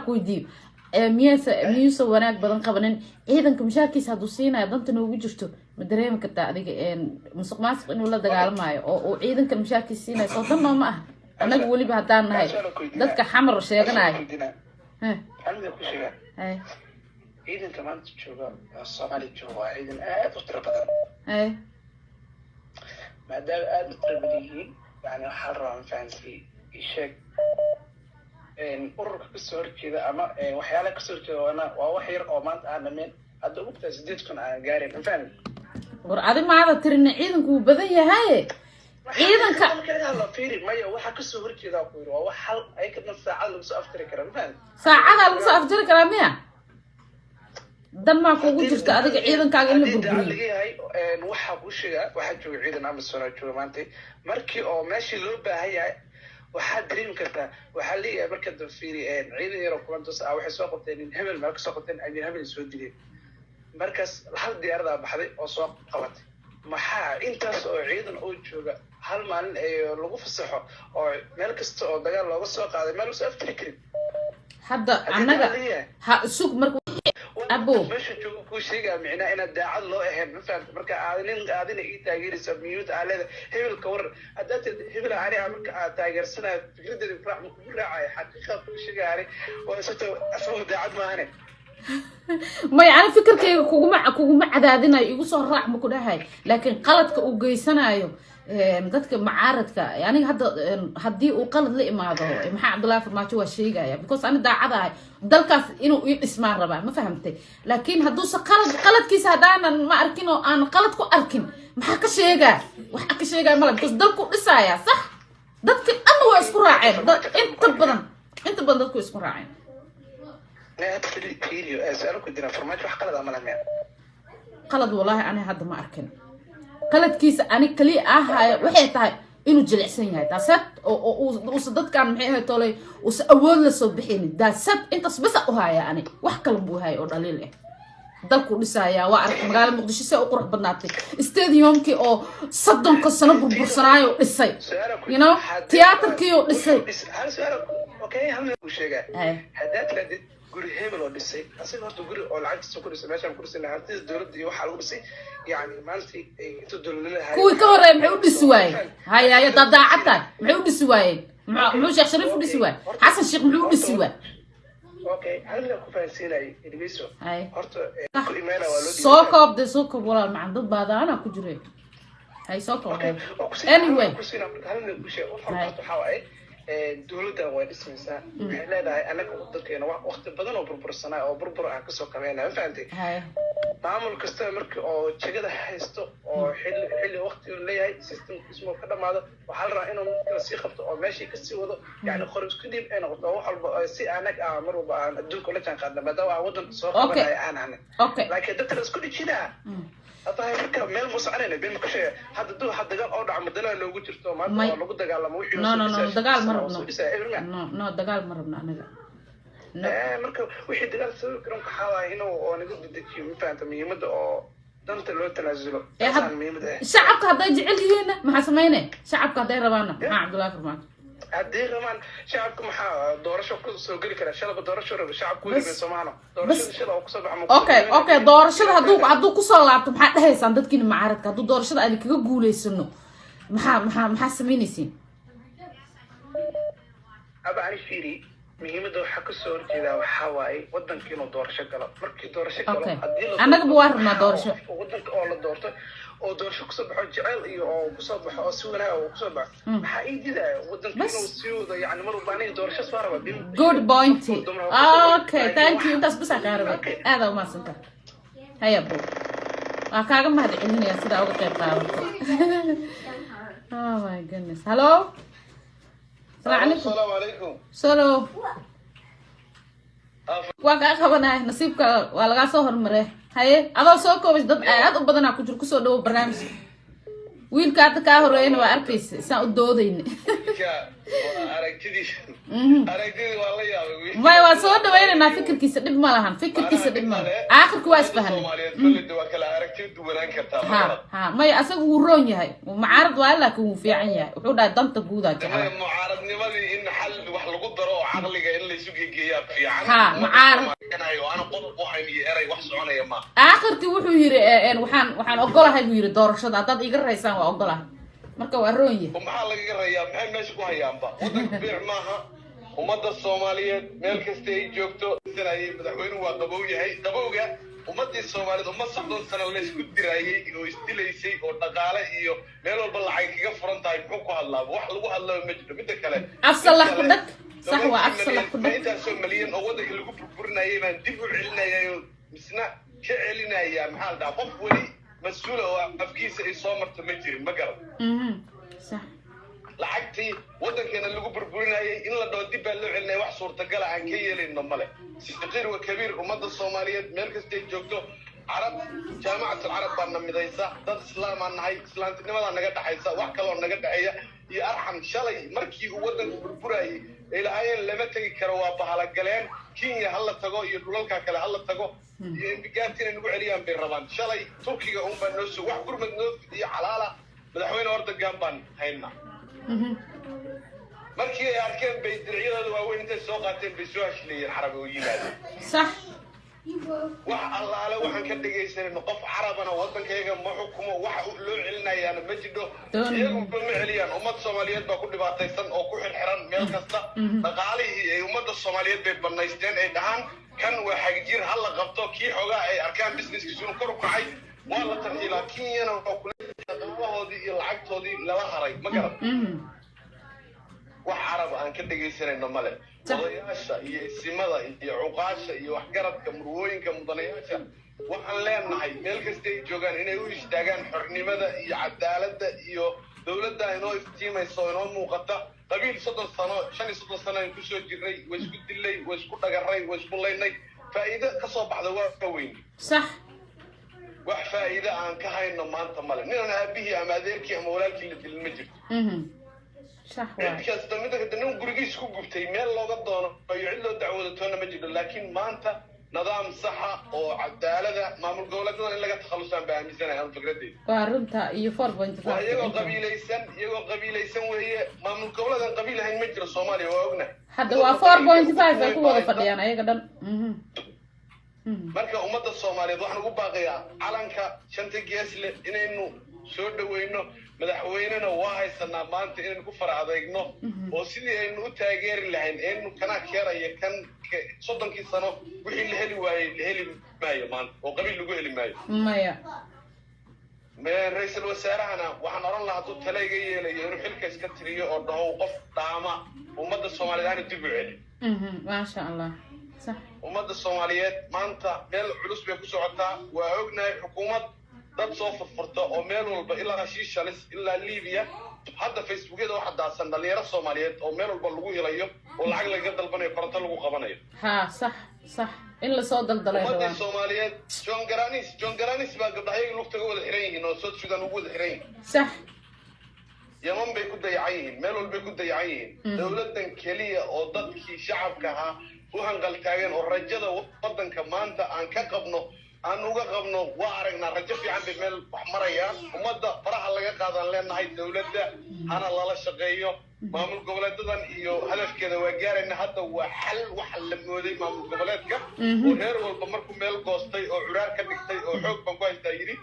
ku weydiiyo. Miyaysa miyuusa wanaag badan qabanin? Ciidanka mushaarkiisa hadduu siinayo, danta noogu jirto, ma dareemi kartaa adiga musuq maasuq inuu la dagaalamayo oo uu ciidanka mushaarkiisa siinayo? Soo dan nooma ah annaga, weliba haddaan nahay dadka Xamar sheeganayo? Aniga ku sheegaa, ciidanka maanta jooga oo Soomaaliya jooga waa ciidan aad u tiro badan. Maadaama aada u tiro badan yihiin, yani waxaa la rabaa, mafahanti, isheeg, ururka kasoo horjeeda ama waxyaalaha kasoo horjeeda waana waa wax yar oo maanta aan dhameen hadda ogtaa 8,000 aan gaarin, mafahmi? War, adi maada tirina ciidanku wuu badan yahay ciidanka. Marka laga hadlo, fiiri, maya, waxaa kasoo horjeeda ku yiri waa wax hal ay ka dhan saacad lagu soo aftiri kara, mafahmi? Saacadaa lagu soo afjari karaa miya? Dan maa kugu jirta adiga ciidankaaga in la Haddii daacad burburiyo? laga yahay, waxaa kuu sheegaa, waxaa jooga ciidan AMISOM oo jooga maanta. Markii oo meeshii loo baahan yahay, waxaad dareemi kartaa, waxaa leeyahay marka dambe, fiiri, ciidan yaroo kulantos ah waxay soo qabteen nin hebel, meel kasoo qabteen, amiir hebel soo dileen. Markaas hal diyaaradaa baxday oo soo qabatay. Maxaa intaas oo ciidan oo jooga hal maalin ee lagu fasaxo oo meel kasta oo dagaal looga soo qaaday meel usoo aftiri karin? Hadda Haddii annaga daacad laga yahay. Ha sug marka, abo. Meesha jooga kuu sheegaa micnaa inaad daacad loo ahayn, ma fahamta? Marka aad nin aadina ii taageeraysa miyuud aa leedahay hebelka waran, haddaad tid hebel ani a marka aad taageersanayo fikradeeda raac, ma kugu raacayo. Xaqiiqa kuu sheegaya, ani waa sababta asagoo daacad maahane. Maya, ani fikirkayga kuguma cadaadinayo, igu soo raac ma ku dhahay, laakiin qaladka uu geysanayo dadka mucaaradka, aniga hadda haddii uu qalad la imaado Maxaa Cabdullaahi Farmaajo, waa sheegaya, because ani daacad ahay, dalkaas inuu ii dhismaan rabaa, ma fahamtay? Laakiin hadduuse qalad, qaladkiisa haddaanan ma arkin oo aan qalad ku arkin, maxaa ka sheegaa? Waxaa ka sheegaya mala, because dalku dhisaya sax, dadki dhanna waa isku raaceen. Inta badan dadku isku raaceen. Su-aal ku jira, Farmaajo wax qalad ama lamia? Qalad wallaahi ani hadda ma arkin qaladkiisa. Ani kaliya ahaayo waxay tahay inuu jilicsan yahay, daasad oo uusa dadkan, maxay ahayd tolay, uusa awood la soo bixinin. Daasad intaas basa u haya, ani wax kale buu haya oo dhaliil ah? Dalkuu dhisayaa, waa aragtay magaalada Muqdisho see u qurux badnaatay, stadiumkii oo 30-ka sano burbursanaayo dhisay, tiyaatarkii oo dhisay. Hal su-aal, okay, hal meel kuu sheegaa. Haddaad tirahdid guri hebel oo dhisay, asaga horta guri oo lacagtiisa ku dhisay meeshaan ku dhisay, hantida dowladda iyo waxaa lagu dhisay, yani maanta inta dowladnimada. Kuwii ka horreeya maxay u dhisi waayeen? Haya haya, daadaacad tahay, maxay u dhisi waayeen? Muxuu Sheekh Shariif u dhisi waayey? Xasan Sheekh muxuu u dhisi waayey? Okay, hal meel ku fahansiinayay, dhegeyso. Horta ku imaana waa loo Soo koob de, soo koob walaal macan, dad baadaana ku jiray. Hay, soo koob. Anyway. Hal meel ku sheeg horta, waxaa waaye dowladdan way dhismaysaa, waxay leedahay annaga wadankeena waqti badan oo burbursanaa oo burbur ah kasoo kabeyna, ma fahantay? Maamul kasta markii oo jegada haysto oo xilli waqti uu leeyahay, systemkiismu ka dhamaado, waxaa la rabaa inuu mid kale sii qabto oo meeshii kasii wado, yani qor isku dhiib ay noqoto wax walba si anag ah mar walba aan adduunka ula jaan qaadna, maadaama aan waddan soo qabanayo aan ahnay. Laakiin dadka la isku dhijinaa hadda marka meel ma soconayna, been ma ka sheega. Hadda duu had dagaal oo dhaco, madalaa loogu jirto maanta oo lagu dagaalamo wixii. No, no, no, dagaal ma rabno. No, no, dagaal ma rabno aniga. Marka wixii dagaal sababi karan waxaa waaye inuu oo naga dedejiyo, ma fahanta? Muhiimadda oo danta loo tanaasulo taasaan muhiimad ah. Shacabka hadday jecel yihiinna maxaa samayne? Shacabka hadday rabaanna, Maxaa Cabdullaahi Farmaajo? Haddii rabaan shacabka, maxaa doorasho ku soo geli kara? Shalaba doorasho raba shacabku rabay Soomaano, doorashada shala oo kusoo baxa. Okay, doorashada hadduu kusoo laabto, maxaa dhehaysaan dadkiina mucaaradka? Hadduu doorashada aan kaga guuleysano, maxaa samaynaysiin? Aba, ani fiiri, muhiimadda waxaa kasoo horjeedaa waxaa waaye wadanka inuu doorasho galo. Markii doorasho galo, haddii la Annagaba waa rabnaa doorasho. Wadanka oo la doorto oo doorasho kusoo baxo, jecel iyo oo kusoo baxo oo si wanaag oo kusoo baxo, maxaa ii diidaya wadanka inuu sii wado? Yani mar walba aniga doorasho soo raba. Good point. Okay, thank you. Intaas bas aa kaa rabay. Aada umahadsantaha. Haya bo, waa kaaga mahad celinaya sidaa uga qayb qaadato. Oh my goodness. Hello, asalaamu calaykum. Asalaamu calaykum. Solo waa kaa qabanaya, nasiibka waa lagaa soo hormare. Haye, adoo soo koobay, dad aad u badanaa ku jiro, kusoo dhawo barnaamijka. Wiilka hadda kaa horeeyana waa arkaysa saan u doodayna. Aragtidii aragtidii waa la yaabay. Maya, waa soo dhawaynaynaa fikirkiisa, dhib ma lahan fikirkiisa, dhib ma lahan. Aakhirka waa isfahanay. Soomaaliyeed kolley waa kala aragti duwanaan kartaa. Ha ha, maya, asaga wuu roon yahay, mucaarad waa, laakiin wuu fiican yahay. Wuxuu dhahay danta guudaa jecla. Mucaaradnimadii in xal wax lagu daro oo caqliga in laysu geegeeyaa fiican. Ha, mucaarad. Oo ana qodob u hayn iyo eray wax soconaya ma. Aakhirkii wuxuu yiri, waxaan ogolahay buu yiri doorashada, haddaad iga raysaan waa ogolahay. Marka waa roon yahay. Maxaa lagaga rayaa? Maxay meesha ku hayaanba? Waddanka biic maaha. Ummadda Soomaaliyeed meel kasta ay joogto sanayay, madaxweynuhu waa qabow yahay. Qabowga ummadii Soomaaliyeed, ummad 30 sano laysku diraayey oo isdilaysay oo dhaqaale iyo meel walba lacag kaga furan tahay, muxuu ku hadlaaba? Wax lagu hadlaba ma jiro. Midda kale, Afsalax ku dhag, sax waa, afsalax ku dhag. Intaasoo malyan oo waddanka lagu burburinayay baan dib u celinayay oo misna ka celinaya. Maxaa la dhahaa, qof weli mas-uula oo afkiisa ay soo marto ma jirin, ma garan. Sax. Lacagtii waddankeena lagu burburinayay in la dhaho dib baa loo celinaya, wax suurtagala aan ka yeelayno male. Saqiir wa kabiir, ummadda Soomaaliyeed meel kastay joogto, Carab, Jaamacatul Carab baa na midaysa. Dad islaamaan nahay, islaamtinimadaa naga dhaxaysa, wax kaloo naga dhexeeya iyo arxam. Shalay markii uu waddanku burburayay ay lahaayeen lama tegi karo, waa bahalagaleen, Kenya ha la tago iyo dhulalka kale ha la tago iyo Imbigaati inay nagu celiyaan bay rabaan. Shalay Turkiga unbaa noo soo wax gurmad noo fidiyo xalaala. Madaxweyne Erdogan baan haynaa. Markii ay arkeen bay diricyadooda waaweyn intay soo qaateen bay soo hashleeyeen Carabi oo yimaadeen. Wax allaale waxaan ka dhegaysanayno, qof Carabana waddankayaga ma xukumo. Wax loo celinayaana ma jidho. Iyaguba ma celiyaan. Ummad Soomaaliyeed baa ku dhibaataysan oo ku xirxiran meel kasta. Dhaqaalihii ay ummadda Soomaaliyeed bay banaysteen, ay dhahaan kan waa xagjir, ha la qabto. Kii xoogaa ay arkaan businesskiisu inuu kor u kacay waa la tarxiilaa. Kenyana waa kula dhaqaalahoodii iyo lacagtoodii lala haray, ma garan. Wax Carab aan ka dhegaysanayno male. Odayaasha iyo isimada iyo cuqaasha iyo waxgaradka, murwooyinka, mudanayaasha, waxaan leenahay meel kasta ay joogaan inay u istaagaan xornimada iyo cadaaladda iyo dowladda inoo iftiimaysa oo inoo muuqata. Qabiil 30 sano, 35 sano aan kusoo jirnay, way isku dilay, way isku dhagaray, way isku laynay, faa'iido ka soo baxda waa weyn. Wax faa'iido aan ka hayno maanta male. Ninaan aabihii ama adeerkii ama walaalkii la dilin ma jirto. Sax. Cid Waay. kasta midda kale, nin gurigiis ku gubtay meel looga doono iyo cid loo dacwoodo toona ma jirto. Laakiin maanta nidaam saxa oo cadaalada, maamul goboleedadan in laga takhalusaan baa aaminsanahay anu fikradeyda. Waa runta iyo four point Waa five. iyagoo qabiilaysan, iyagoo qabiilaysan weeye. Maamul goboleedan qabiil ahayn ma jiro Soomaaliya, waa ognahay. Hadda waa 4.5 ay ku wada fadhiyaan ayaga dhan. Mhm. Marka ummadda Soomaaliyeed waxaan ugu baaqayaa calanka shanta geesle inaynu soo dhaweyno. Madaxweynena waa haysanaa maanta, inaynu ku fara adeegno oo sidii aynu u taageeri lahayn aynu kana keeraya kan 30kii sano wixii la heli waayey la heli maayo maanta oo qabiil lagu heli maayo. Maya. Ra-iisul wasaarahana waxaan oran lahaa, hadduu tale iga yeelayo, inuu xilka iska tiriyo oo dhaho qof dhaama ummadda Soomaaliyeed aanu dib u celin. Maasha Allah, sax. Ummadda Soomaaliyeed maanta meel culus bay ku socotaa, waa ognahay. Xukuumad dad soo furfurta oo meel walba, ilaa Shiishalis ilaa Libiya, hadda Facebookyada waxaa daadsan dhalinyaro Soomaaliyeed oo meel walba lagu helayo oo lacag lagaga dalbanayo, koronto lagu qabanayo. Ha, sax sax, in lasoo daldalay Ummadii rabaan. Soomaaliyeed, John Garanis, John Garanis baa gabdhahayaga lugtaga wada xiran yihiin oo South Sudan ugu wada xiran yihiin. Yaman bay ku dayacan yihiin, meel walbay ku dayacan yihiin. Dowladdan keliya oo dadkii shacabka ahaa u hanqaltaageen oo rajada waddanka maanta aan ka qabno, aan uga qabno, waa aragnaa rajo fiican bay meel wax marayaan. Ummadda faraha laga qaadaan leenahay, dowladda hana lala shaqeeyo. Maamul goboleedadan iyo hadafkeeda waa gaarayna. Hadda waa xal waxa la mooday maamul goboleedka oo reer walba markuu meel goostay oo curaar ka dhigtay oo xoog baan ku haystaa yidhi.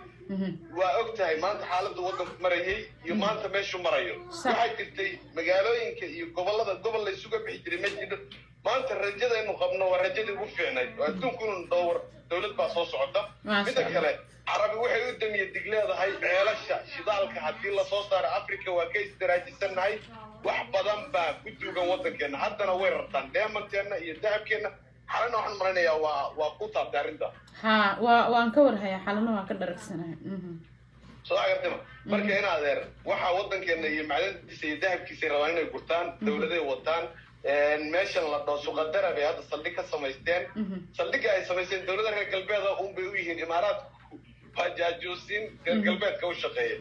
Waa og tahay maanta xaaladda waddanku marayay iyo maanta meeshuu marayo. Waxaa jirtay magaalooyinka iyo gobollada, gobol la isuga bixi jiray ma jiro. Maanta rajadaynu qabno waa rajadii ugu fiicnayd oo adduunku inuu dhowr dowlad baa soo socota. Maasha Midda Allah. kale, Carabi waxay u damiye dig leedahay ceelasha shidaalka haddii lasoo saaro Africa waa ka istaraatiisannahay. Wax badan baa ku duugan waddankeenna, haddana way rartaan dheemanteenna iyo dahabkeenna. Xalana waxaan maraynayaa waa ku taabtay arrinta. Ha, waan ka warhayaa xalana, waan ka dharagsanahay. Soo agartima marka in adeer waxa waddankeena iyo macdantiisa iyo dahabkiisa ay rabaan inay gurtaan, dowladay wataan. Meeshan la dhaho Suqadara bay hadda saldhig ka samaysteen. Saldhigga ay samaysteen dowladda reer galbeeda un bay u yihiin. Imaaraadku waa jaajuusiin reer galbeedka u shaqeeya.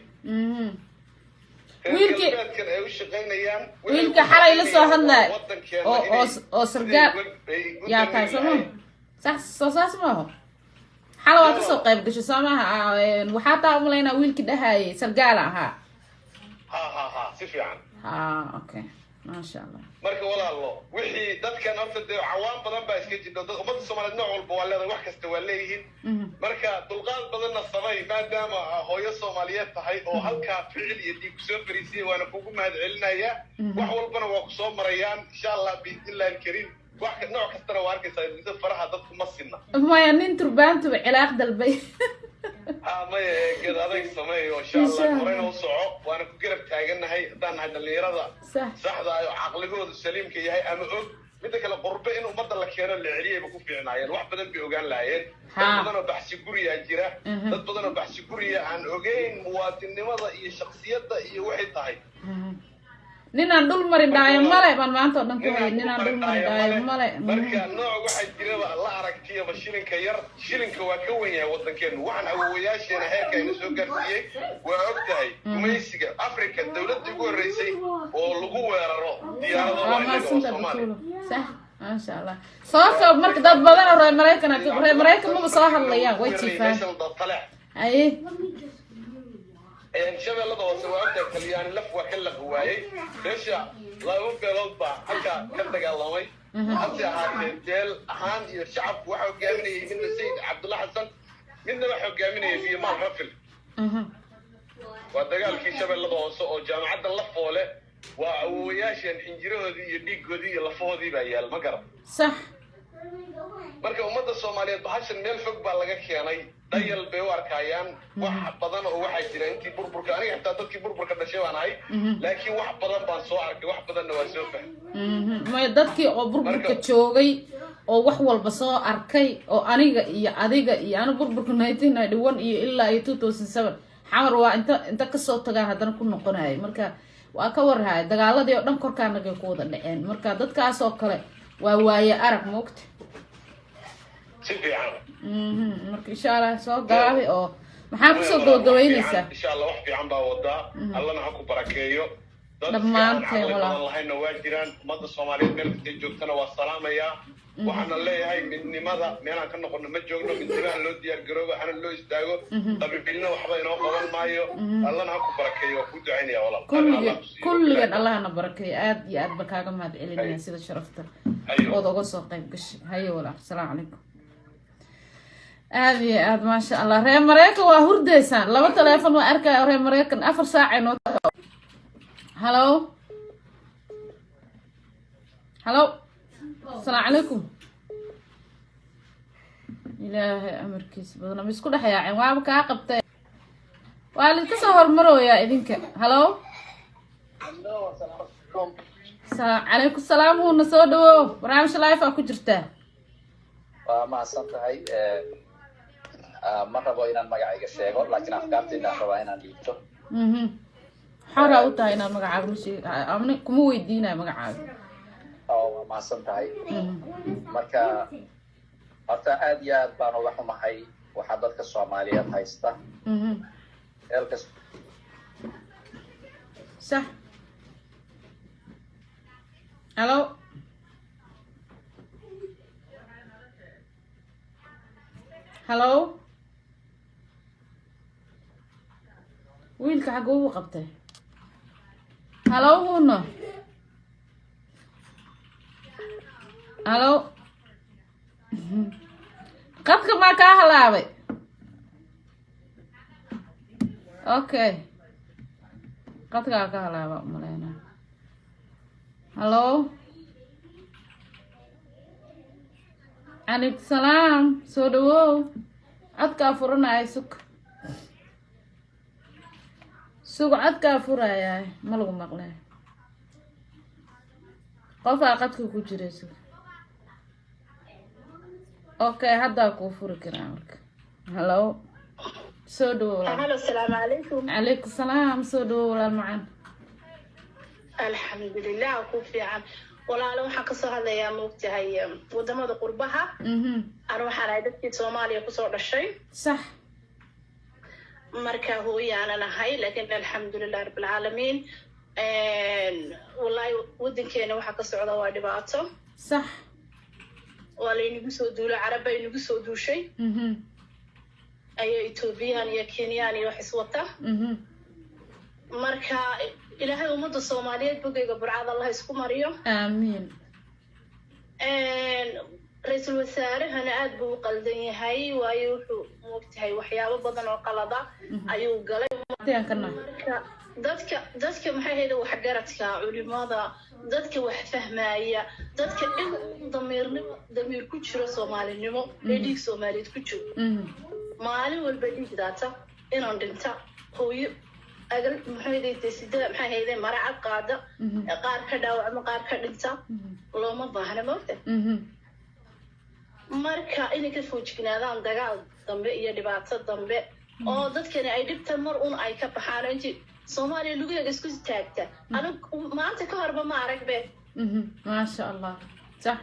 Reer galbeedkan ay u shaqaynayaan waxay Wiilka u xalay la soo shaqaynayaan hadlay waddankeena oo siday sargaal ay u yaa tahay damin soo maha? lahayn. Sax, soo saas maaho? Xala waa kasoo qayb gashay, soo maaha? Waxaa taa umalaynaa wiilkii dhahayay sargaala ahaa. Ha ha ha, si fiican. Ha, okay, maasha Allah. Marka walaalo, wixii dadkan horta dee cawaan badan baa iska jira. Dad ummadda Soomaaliyeed nooc walba waa leedahay, wax kasta waa leeyihiin. Marka dulqaad badanna samay, maadaama hooyo Soomaaliyeed tahay oo halkaa ficil iyo dhiig kusoo fariisiyay, waana kugu mahad celinayaa. Wax walbana waa kusoo marayaan, insha Allah, biidnillahi alkariim. Wax nooc kastana waa arkaysaa, inta faraha dadku ma sinna. Maya, nin turbaantuba cilaaq dalbay. Ha, maya, geed adag sameeyo, insha Allah, horeyna u soco. Waana ku garab taagannahay haddaan nahay dhallinyarada saxda ah oo caqligoodu saliimka yahay ama og. Midda kale, qurbe in ummadda la keeno, la celiyayba ku fiicnaayeen, wax badan bay ogaan lahaayeen. Dad badan oo baxsi guriyaa jira, dad badan oo baxsi guriya aan ogeyn muwaadinnimada iyo shaksiyadda iyo waxay tahay. Ninaan dhul marin dhaayo male baan maanta oo dhan ku hayay, ninaan dhul marin dhaayo male. Marka nooc waxaa jiraba la aragtiyaba shilinka yar, shilinka waa ka wen yahay waddankeenu. Waxaan awowayaasheena heerka ina soo gaarsiiyey waa og tahay. Gumaysiga Africa, dowladdii ugu horreysay oo lagu weeraro diyaarado waa waa inaga oo mahadsantahay. Soomaaliya. Batuulo, sax, maasha Allah. Soo koob marka, dad badan oo reer Maraykan, reer Maraykan maba soo hadlayaan, way jiifaan. Meesha la dhaho Taleex. Haye. Shabeellada Hoose waa ogtahay, Talyaani laf waa ka laqi waayey. Meesha laba beelood baa halkaa ka dagaalamay. Hase ahaatee, beel ahaan iyo shacabku waxaa hogaaminayay midna Sayid Cabdulla Xasan, midna waxa hogaaminayay Biyomaal Rafil. Waa dagaalkii Shabeellada Hoose oo jaamacadda Lafoole waa awowayaasheen, xinjirahoodii iyo dhiiggoodii iyo lafahoodii baa yaal, ma garan? Sax. Marka ummadda Soomaaliyeed bahashan meel fog baa laga keenay, dayal bay u arkayaan. Wax badan oo waxaa jira intii burburka, aniga xitaa dadkii burburka dhashay baan ahay, laakiin wax badan baan soo arkay, wax badanna waa soo fahmay. Maya, dadkii oo burburka joogay oo wax walba soo arkay oo aniga iyo adiga iyo anu burburka 1991 iyo ilaa iyo 2007 Xamar waa inta kasoo tagaan haddana ku noqonayay. Marka waa ka warhaya, dagaaladii oo dhan korkaanagay ku wada dhaceen. Marka dadkaas oo kale waa waaye arag, moogta. Si fiican. Marka insha Allah soo gaabi oo maxaa kusoo gabagabaynaysaa? Insha Allah, wax fiican baa wadaa, Allana ha ku barakeeyo. Dad Dhammaanteen, aan caqli walaal. badan lahaynna waa jiraan. Ummadda Soomaaliyeed meel kastay joogtana waa salaamayaa. Waxaana leeyahay, midnimada meelaan ka noqono ma joogno, midnimaha loo diyaar garooba, hana loo istaago. Qabiilna waxba inoo qaban maayo. Allana ha ku barakeeyo, waa kuu ducaynaya, walaal. Kulligan Allah ku siiyo. Kulligan Allahna barakeeyo. Aad iyo aad ba kaaga mahad celinaya sida sharafta Hayo. ood uga soo qayb gashay. Haye walaal, asalaamu calaykum. Aad iyo aad, maasha Allah. Reer Maraykan waa hurdaysaan. Laba teleefon waa arkaya reer Maraykan, 4 saacay noo. Halo, halo, asalaamu calaykum. Ilaahay amarkiisa badana, ma isku dhex yaaceen? Waaba kaa qabtay, waa lidka soo hormarooyaa idinka. Halo, calaykum salaam. Huuna soo dhawow, barnaamijka live aa ku jirtaa. Waa mahadsan tahay. Ma rabo inaan magacayga sheego, laakiin afkaartayda aan rabaa inaan dhiibto. Xoraa u tahay inaad magacaaga ma sheeg, amni kuma weydiinayo magacaaga. Oo waa mahadsan tahay. Marka horta aad iyo aad baan uga xumahay waxaa dadka Soomaaliyeed haysta eelkas. Sax. Halo, halo, wiilka xagga ugu qabtay. Halo, huno, halo, qadka maa kaa halaabay? Okay, qadkaa ka halaaba umaleyna. Halo, calaykum salaam, soo dhawow. Codkaa furanaya, sug sug, codkaa furayaa, ma lagu maqlay. Qofaa qadka ku jira, sug. Okay, haddaa kuu furi karaa marka. Halo, soo dhawow walaal. Halo, asalaamu calaykum. Calaykum salaam, soo dhawow walaal macaan. Alxamdulilah, ku fiican walaalo. Waxaan kasoo hadlayaa, moogtahay, wadamada qurbaha. Ana waxaan ahay dadkii Soomaaliya kusoo dhashay. Marka hooyaanan ahay, laakiin alxamdulilah rabbilcaalamiin. Wallahi wadankeena waxaa ka socda waa dhibaato. Waa laynagu soo duulo, carab bay nagu soo duushay, ayaa Ethoobiyan iyo Kenyaan iyo wax iswata. Marka Ilaahay ummadda Soomaaliyeed bogeyga burcad Allah isku mariyo. Aamiin. Ra-iisul wasaarahana aad buu u qaldan yahay, waayo wuxuu moogtahay waxyaabo badan oo qalada ayuu galay. Ayaan ka nahay. Marka dadka maxay hayda, waxgaradka, culimada, dadka wax fahmaya, dadka in damiirnimo, damiir ku jiro, soomaalinimo ee dhiig Soomaaliyeed ku jiro, maalin walba dhiig daata, inaan dhinta, hooyo agal maxay hayday sida maxay hayday maracad qaada, qaar ka dhaawacma, qaar ka dhinta, looma baahna, moogta. Marka inay ka foojignaadaan dagaal dambe iyo dhibaato dambe, oo dadkani ay dhibta mar un ay ka baxaan oo intii Soomaaliya lugaheega isku taagta. Anig maanta ka horba ma arag be. Maasha Allah, sax.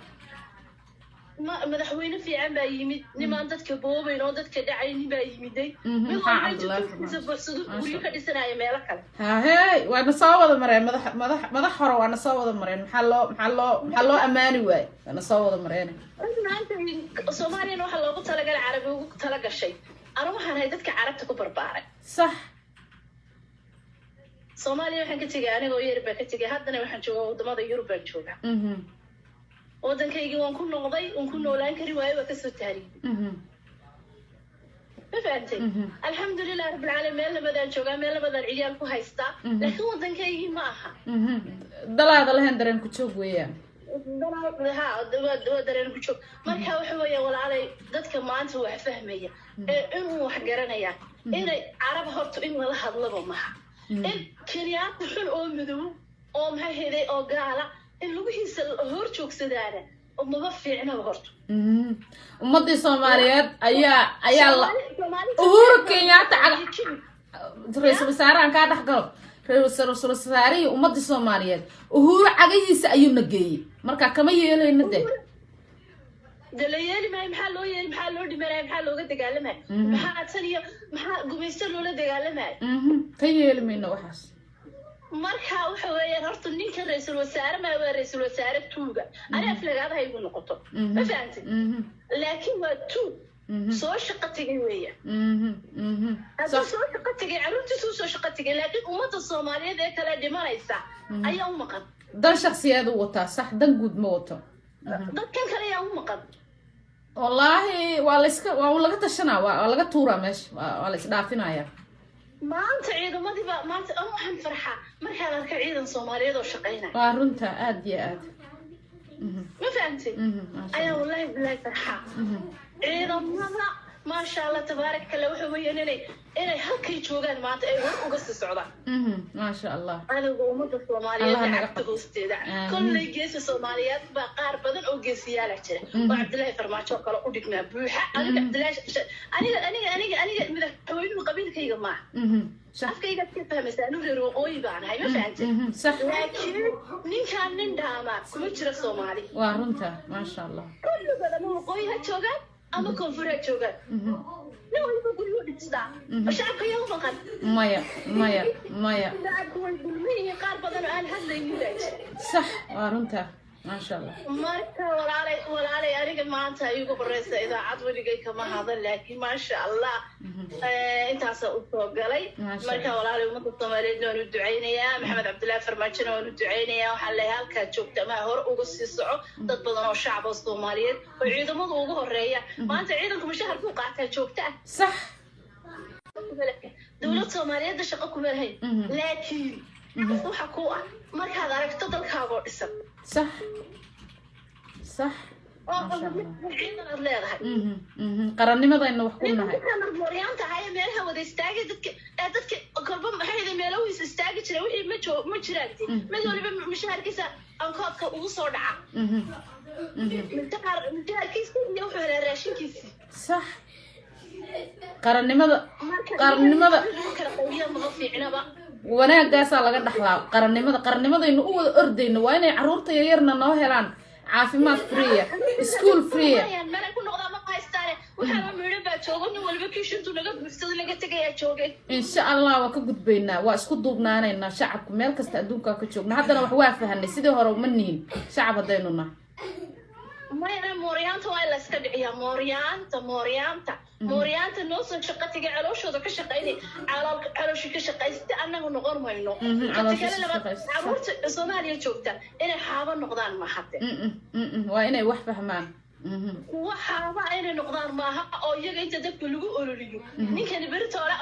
Madaxweyne fiican baa yimid, nimaan dadka boobayn oo dadka dhacaynin baa yimiday. Mid Maxaa walba intuu Cabdullaahi tuugtiisa Farmaajo. buuxsado, Maasha guryo ka dhisanaya meelo kale. Hahey, waana soo wada mareen madax madax madax hore, waana soo wada mareen. Maxaa loo ammaani waaye? Waana soo wada mareen. Maanta Soomaaliyana waxaa loogu talagalay, Carabi ugu talagashay. Anu waxaan ahay dadka Carabta ku barbaaray. Soomaaliya waxaan ka tegay anigoo yar baa ka tegay. Haddana waxaan joogaa wadamada Yurub baan joogaa. Waddankaygii waan ku noqday, waan ku noolaan kari waayo, waa kasoo taariyey. Ma fahantay? Alxamdulilah rabbilcaalamiin, meel nabadaan joogaa, meel nabadaan ciyaal ku haystaa, laakiin waddankaygii ma aha. Dalaada lahayn dareen ku joog weeyaan. Ha, waa dareen ku joog. Marka waxa weeye, walaalay, dadka maanta wax fahmaya ee inuu wax garanaya, inay Carab horta in lala hadlaba maha, in Kenyaata xun oo madow oo maxay heday oo gaala in lugihiisa hor joogsadaana oo maba fiicnaba horta. Ummadii Soomaaliyeed ayaa Uhuru Kenyatta ra-iisul wasaarahan kaa dhex galo. Ra-iisul wasaarihii ummadii Soomaaliyeed Uhuru cagahiisa ayuu na geeyey, marka kama yeelayno de. De la yeeli maayo. Maxaa loo yeeli? Maxaa loo dhimanaya? Maxaa looga dagaalamaya? Maxaa tan iyo maxaa gumaysto loola dagaalamaya? Ka yeeli mayno waxaas. Marka waxa weeyaan, horta ninka ra-iisul wasaare maa, waa ra-iisul wasaare tuuga. Ani aflagaadaha igu noqoto, ma fahantid? Laakiin waa tuug soo shaqo tegay weeyaan. Hadduu soo shaqo tegay, carruurtiisuu soo shaqo tegay, laakiin ummadda Soomaaliyeed ee kale dhimanaysa ayaa u maqan. Dan shaksiyeed u wataa, sax, dan guud ma wato. Dadkan kale ayaa u maqan. Wallaahi waa la iska waa laga tashanaa, waa laga tuuraa meesha, waa la isdhaafinaya. Maanta ciidamadiiba maanta an waxaan farxaa markaan arka ciidan Soomaaliyeed oo shaqaynaya. Waa runta, aada iyo aad. Ma fahamtay? Ayaa wallahi bilahi farxaa. Ciidamada, maasha Allah, tabaaraka Allah, waxa weeyaan inay halkay joogaan maanta ay hor uga sii socdaan. Maasha Allah. Cadowga ummadda Soomaaliyeed Allah naga cagta qabto. hoosteeda. Amiin. Kolley geesi Soomaaliyeed baa qaar badan oo geesiyaala jira oo Cabdillaahi Farmaajo oo kale u dhigmaa buuxa. Aniga Cabdillaahi aniga madaxweynuhu qabiilkayga maaha. Afkaygaad ka fahmaysaa, anu reer waqooyi baan ahay, ma fahantay? Laakiin ninkaan nin dhaamaa kuma jira Soomaali. Waa runta, maasha Allah. Kulligood ama waqooyi ha joogaan ama koonfur ha joogaan, nin walba guryuu dhistaa. Shacabka yaa u maqan? Maya, maya, maya. Shacabku way dulman yihiin, qaar badan oo aan hadlaynin baa jira. Sax, waa runta, maasha Allah. Marka walaalay, aniga maanta iigu horeysa idaacad, weligay kama hadan, laakiin maasha Allah, intaasa u soo galay. Maasha. Marka walaalay, ummadda Soomaaliyeed waan u ducaynayaa, Maxamed Cabdullaahi Farmaajona waan u ducaynayaa. Waxaan leeyahay, halkaa joogta ama hore uga sii soco. Dad badan oo shacab oo Soomaaliyeed oo ciidamadu ugu horeeya, maanta ciidanku mushahar buu qaataa joogta ah. Dowlad Soomaaliyeedda shaqo kuma lahayn, laakiin waxa ku ah markaad aragto dalkaagoo dhisan sax oo Maasha Allah. ciidan aad leedahay. Qarannimadayna wax ku nahay. Mooryaanta ahaa ee meelaha wada istaagay, dadka ee dadka kolba maxay meelahiis istaagi jira, wixii ma joo ma jiraan. Mid waliba mushaharkiisa ankoodka ugu soo dhaca, mushaharkiisa iyo wuxuu helaa raashinkiisi. Sax, qarannimada. Marka Qarannimada. lagu kala qaybiyo mama fiicnaba. Wanaagaasaa laga dhaxlaa qaranimada. Qarannimadaynu u wada ordayno waa inay carruurta yaryarna noo helaan caafimaad free ah, school free ah. Meel ay ku noqdaan ma haystaane, waxaaba midho baa joogo, nin waliba kiishintu naga buuxsado naga tegayaa joogay. Insha Allah waa ka gudbaynaa, waa isku duubnaanaynaa. Shacabku meel kasta adduunkaa ka joogna, haddana wax waa fahanay, sidii hore uma nihin shacab haddaynu nahay. Mayana, mooryaanta waa in la iska dhiciyaa, mooryaanta, mooryaanta. Mooryaanta noo soo shaqo tegay, calooshooda ka shaqaynay, calooshi ka shaqaysta, annaga noqon mayno. Caloosha labaad, shaqaysta. Caruurta Soomaaliya joogta inay xaabo noqdaan mahade. Waa inay wax fahmaan. Waxaaba inay noqdaan maaha oo iyaga inta dabka lagu ololiyo, ninkani beritoole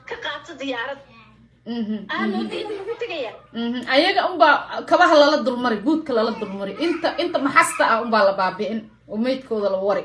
ka qaato diyaarad lagu tegaya. Ayaga unbaa kabaha lala dulmari, buudka lala dulmari, inta maxasta ah unbaa la baabi'in oo meydkooda la wari.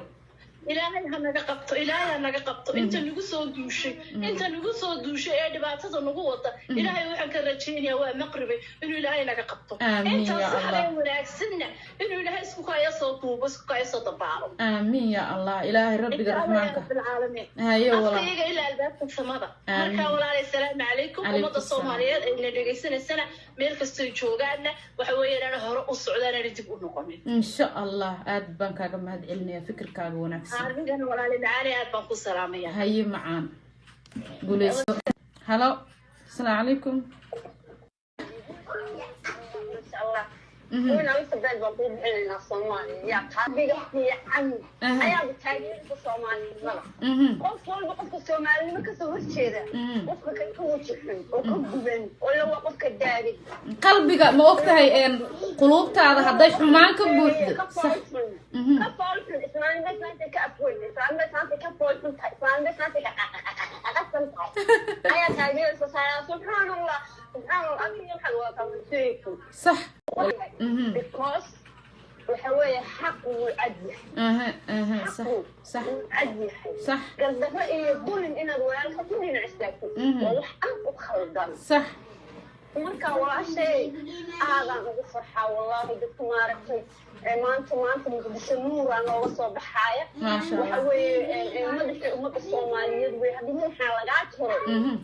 Ilaahay ha naga qabto, Ilaahay ha naga qabto inta nagu soo duushay, inta nagu soo duushay ee dhibaatada nagu wada. Ilaahay waxaan ka rajaynayaa, waa maqribay, inuu Ilaahay naga qabto. Aamiin. Intaas ya Allah. Waxaa wanaagsanna inuu Ilaahay isku kaya soo duubo, isku kaya soo dabaalo. Aamiin ya Allah, Ilaahay rabbiga raxmaanka. Rabbilcaalamiin. Hayo walaal. Afkayaga ilaa albaabka samada. Aamiin. Marka walaalay, asalaamu calaykum. Calaykum Ummadda salaam. Soomaaliyeed ayna dhegaysanaysana meel kastoy joogaanna, waxa weeyaan ana hore u socdaan, ana dib u noqonin. Insha Allah, aad baan kaaga mahad celinaya fikirkaaga wanaagsan. Adigana walaali macaani, aad baan ku salaamaya. Haye macaan, guuleyso. Halo, asalaamu calaykum. Masha Allah. Wayna alfa baan kuu bixinaynaa Soomaaliya. Yaa qalbiga fiican ayaaba taageerka Soomaalinimada. Qof walba, qofka Soomaalinimo kasoo horjeeda, qofka ka waji xun oo ka guban oo la waa qofka daagay. Qalbiga ma og tahay quluubtaada hadday xumaan ka buuxdo Ka sax. foolxun. Ka foolxun. Islaanima islaanta ka afweyn. Islaanima islaanta ka foolxun tahay. Islaanima islaanta ka qaqaqaqaqsan tahay. Ayaa taageeraysa saaraa. Subxaan Allah. Subxaan Allah. Adiga waxaad wadataa masheeku. Because waxa weeye, xaqu wuu cad yahay. Aha aha sax. Xaqu Sax. wuu cad yahay. Gardarro iyo dulin inaad walaalka ku dhinac istaagto waa wax aad u khaldan. Marka walaashay, aadaan ugu farxaa wallaahi dadka maaragtay ee maanta Muqdisho nuuraa nooga soo baxaaya. Maasha Waxa Allah. weeye madaxii ummadda Soomaaliyeed wey. Haddii madaxaa lagaa jaro,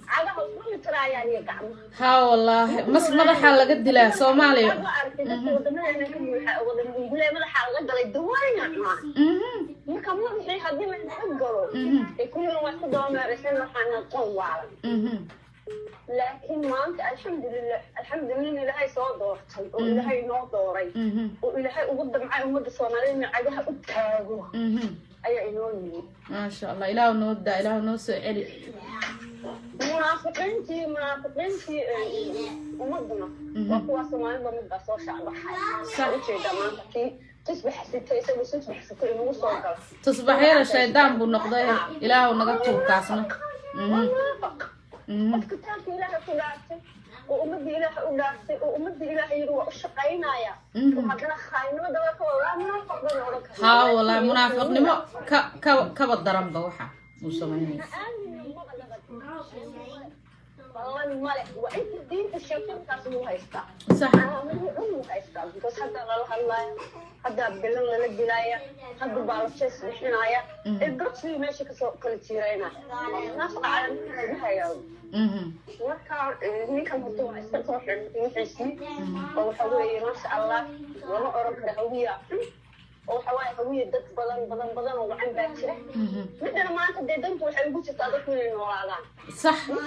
cagaha usma taraayaan iyo gacmaha. Ha wallaahi, mas madaxaa laga dilaa Soomaaliya. Ma aragtay dadka wadamadeena ka buuxa, wadama ungule madaxaa laga galay, dawayna cunaa. Marka madaxii haddii la galo ee kulligan waa isku dabameeraysan, waxaana qoon waalan. Laakiin maanta alxamdulilah, alxamdulilah, Ilaahay soo doortay oo Ilaahay noo dooray oo Ilaahay ugu damcay ummadda Soomaaliyeed inuu cagaha u taago ayaa inoo yimid. Maasha Allah, Ilaahu noo daa, Ilaahu noo soo celi. Munaafiqiintii ummaduna waa kuwaa Soomaalida, mid baa soo shacbaxay. Ujeeda maanta kii tusbax sitay, isagu tusbax sitay inagu soo gala. Tusbaxyada shaydaan buu noqday, Ilaahu naga tuurkaasna. Waa munaafiq. Qof kitaabka Ilaahay ku dhaartay oo ummadda Ilaahay u dhaartay oo ummadda Ilaahay yidhi waa u shaqaynaya oo haddana khaaynimo daba ka wada, waa munaafiq baan odhan karnaa. Haa wallaahi, munaafiqnimo ka ka kaba daranba waxa uu samaynaya. Ballan male, waa inta diinta sheegtay uu haystaa. Calaamadihii dhan uu haystaa, because hadda lala hadlaaya, haddaa bilan lala dilaaya, hadda baa la jees bixinaya ee dadkii meesha kasoo kala jiiraynaya, munaafiqa calaamadaha lagu hayaa. Marka ninkan horta waa iska soo xidhay wixiisii oo waxa weeye, maasha Allah, lama oran karo Hawiya xun, oo waxa waaye Hawiya dad badan badan badan oo wacan baa jira. Midana maanta dee dantu waxay ugu jirtaa dadku inay noolaadaan.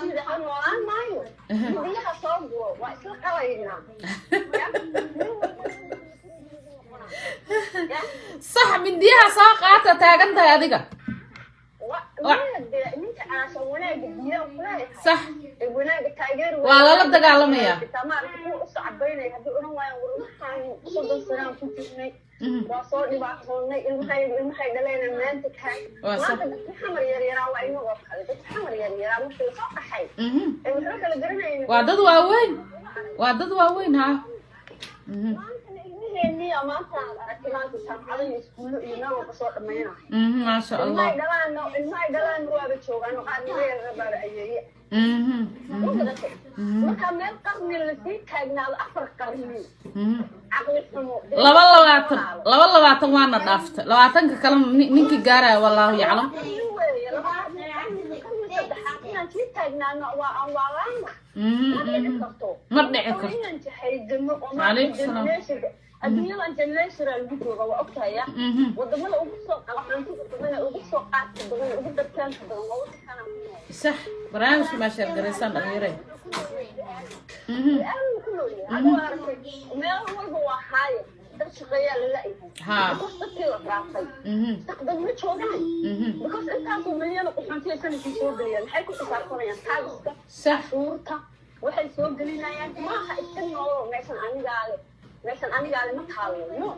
Midida ha noolaan maayo, midiyaha soo guro, waa isla qalaynaa. Ya? Nin walba ya? Sax, mindiyaha soo qaata taagan tahay adiga. Maya dee, ninka caasha wanaaga diidaan kuleeyahay ee wanaaga taageeri. Waa lala dagaalamayaa. Xitaa maaragta kuwa u sacbaynaya haddii odhan waayaan, war waxaan 30 sanaan ku jirnay, waa soo dhibaatoonnay, ilmahay ilmahay dhaleena maanta tahay. Waa sax. Maanta dadka Xamar yaryaraa waa inagoo kale, dadka Xamar yaryaraa markii lasoo qaxay ee waxba kala garanaynin. Waa dad waaweyn, waa dad waaweyn ha. Maantana ilmaheeniya maanta aad aragtay maanta jaamacado iyo iskuullo iyo meel walba soo dhammaynaya. Maasha Allah. Ilmahay dhalaanna waaba joogaan oo qaar naga yarara baaba ayeeye. Ma garatay? Marka meel qarni lasii taagnaado, 4 qarni, caqli xumo. Laba labaatan, laba labaatan waana dhaaftay, 20-ka kale ninkii gaaraya wallaahu yaclam. Qarni weeye, 20 qarni, qarni saddexaad inaan sii taagnaano waa aan waalaana. Ma dhici karto. Ma dhici karto. Inaan jahaydano oo Calaykum salaam. Adduunyadan generation lagu jooga, waa ogtahay. Wadamada ugu soo qalaxantida badan ee ugu soo qaadka badan ee ugu dartaanka badan waa wadankan ku nool. Sax, barnaamijka maa share garaysaan dhalinyare. Aad ku nool yahay. Hadda waa aragtay, meel walba waa haaya. Dad shaqeeyaa la la'yahay because dadkii la raafay dad ma joogaan, because intaasoo milyan oo qaxoontiya sanadkii soo geliyaan. Maxay ku xisaabtamayaan? Tax-ka, cashuurta waxay soo gelinayaan. Maaha iska noolo meeshan anigaa le, meeshan anigaa le ma taalo, no.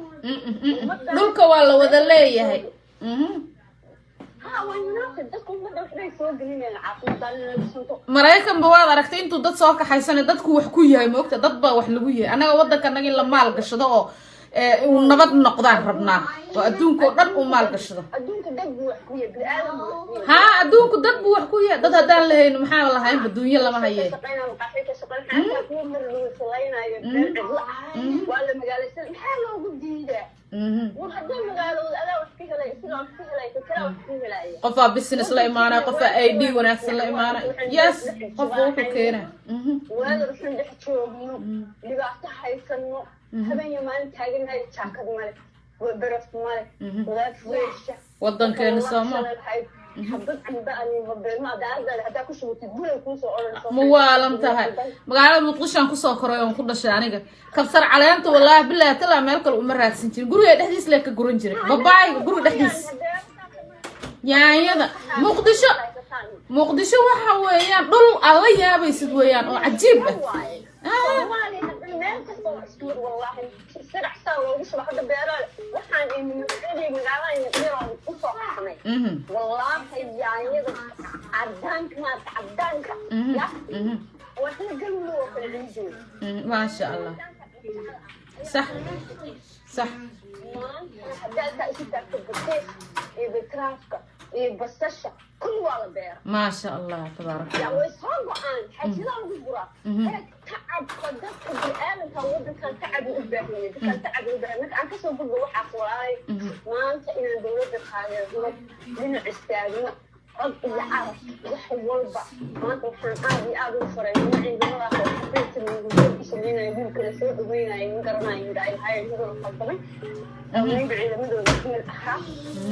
Dhulka waa la wada leeyahay. Ha, waa munaasib. Dadku ummadda waxbay soo gelinayaan, caafimaad dhisanto. Maraykanba waad aragtay intuu dad soo kaxaysana dadku wax ku yahay. Moogta, dad baa wax lagu yahay. Annaga waddanka naga in la maal gashado oo uu nabad noqdaan rabnaa, oo adduunka oo dhan uu maal gashado. Adduunka dad buu wax ku yahay, bini-aadam buu wax ku yahay. Haa, adduunku dad buu wax ku yahay. Dad haddaan lahayn, maxaa lahaynba? Duunyo lama haye. Shaqeynaa, maqaaxi ka shaqeyn, xataa kuwa mar lagu salaynayo meel cidlo ah waa la magaalaysan. Maxaa loogu diidaa? War haddii magaalooda adaa wax ka helay, isagaa wax ka helay, kakala wax ka helaya. Qofaa business la imaanaya, qofaa ID wanaagsan la imaanaya. Yes, qofka wuxuu keenaa. Weather xun dhex joogno, dhibaato haysano, habeen iyo maalin taaganahay, jaakad male, baraf male, wadaad weesha. Wadankeena sooma Xabad camba ani haddaa ku shubatid, bulay kuusoo odhanayso. Ma waalan tahay? Magaalada Muqdishoan kusoo koray oon ku dhashay aniga. Kabsar caleenta, wallaahi bilahi talaa, meel kale uma raadsan jirin. Guriga dhexdiis lee ka guran jiray, babaayga guriga dhexdiis, yaanyada. Muqdisho, Muqdisho waxa weeyaan dhul aad la yaabaysid weeyaan oo cajiib ah. Soomaaliya hadda meel kasta waa isku mid, wallaahi. Sirac saa loogu shubo hadda beeraha waxaan imid magaalada yaroon usoo qaxnay. Wallaahi, yaanyada cadaanka, maarta cadaanka ya waa sida Galmudug oo kale ciidooda. Maasha Allah, sax. Maanta haddaad saa isu taagto, batiiq iyo bitraafka iyo basasha kulli waa la beera. Maasha Allah, tabaaraka yaa Allah. Way soo go-aan, xajidaa lagu guraa. Ee tacabka dadka bini'aadanka wadankan tacab u baahan yahay, dadkan tacab u baahan. Marka aan kasoo gudbo waxaas, walaalay, maanta inaan dowladda taageerno, dhinac istaagno, cod iyo carab, wax walba. Maanta waxaan aad iyo aad ugu faray ciidamadaas oo xafiidka lagu sameynaya, wiilka la soo dhaweynaya, ma garanayo midha ay lahaayeen, hebel khaldamay, mayba ciidamadooda kamid ahaa.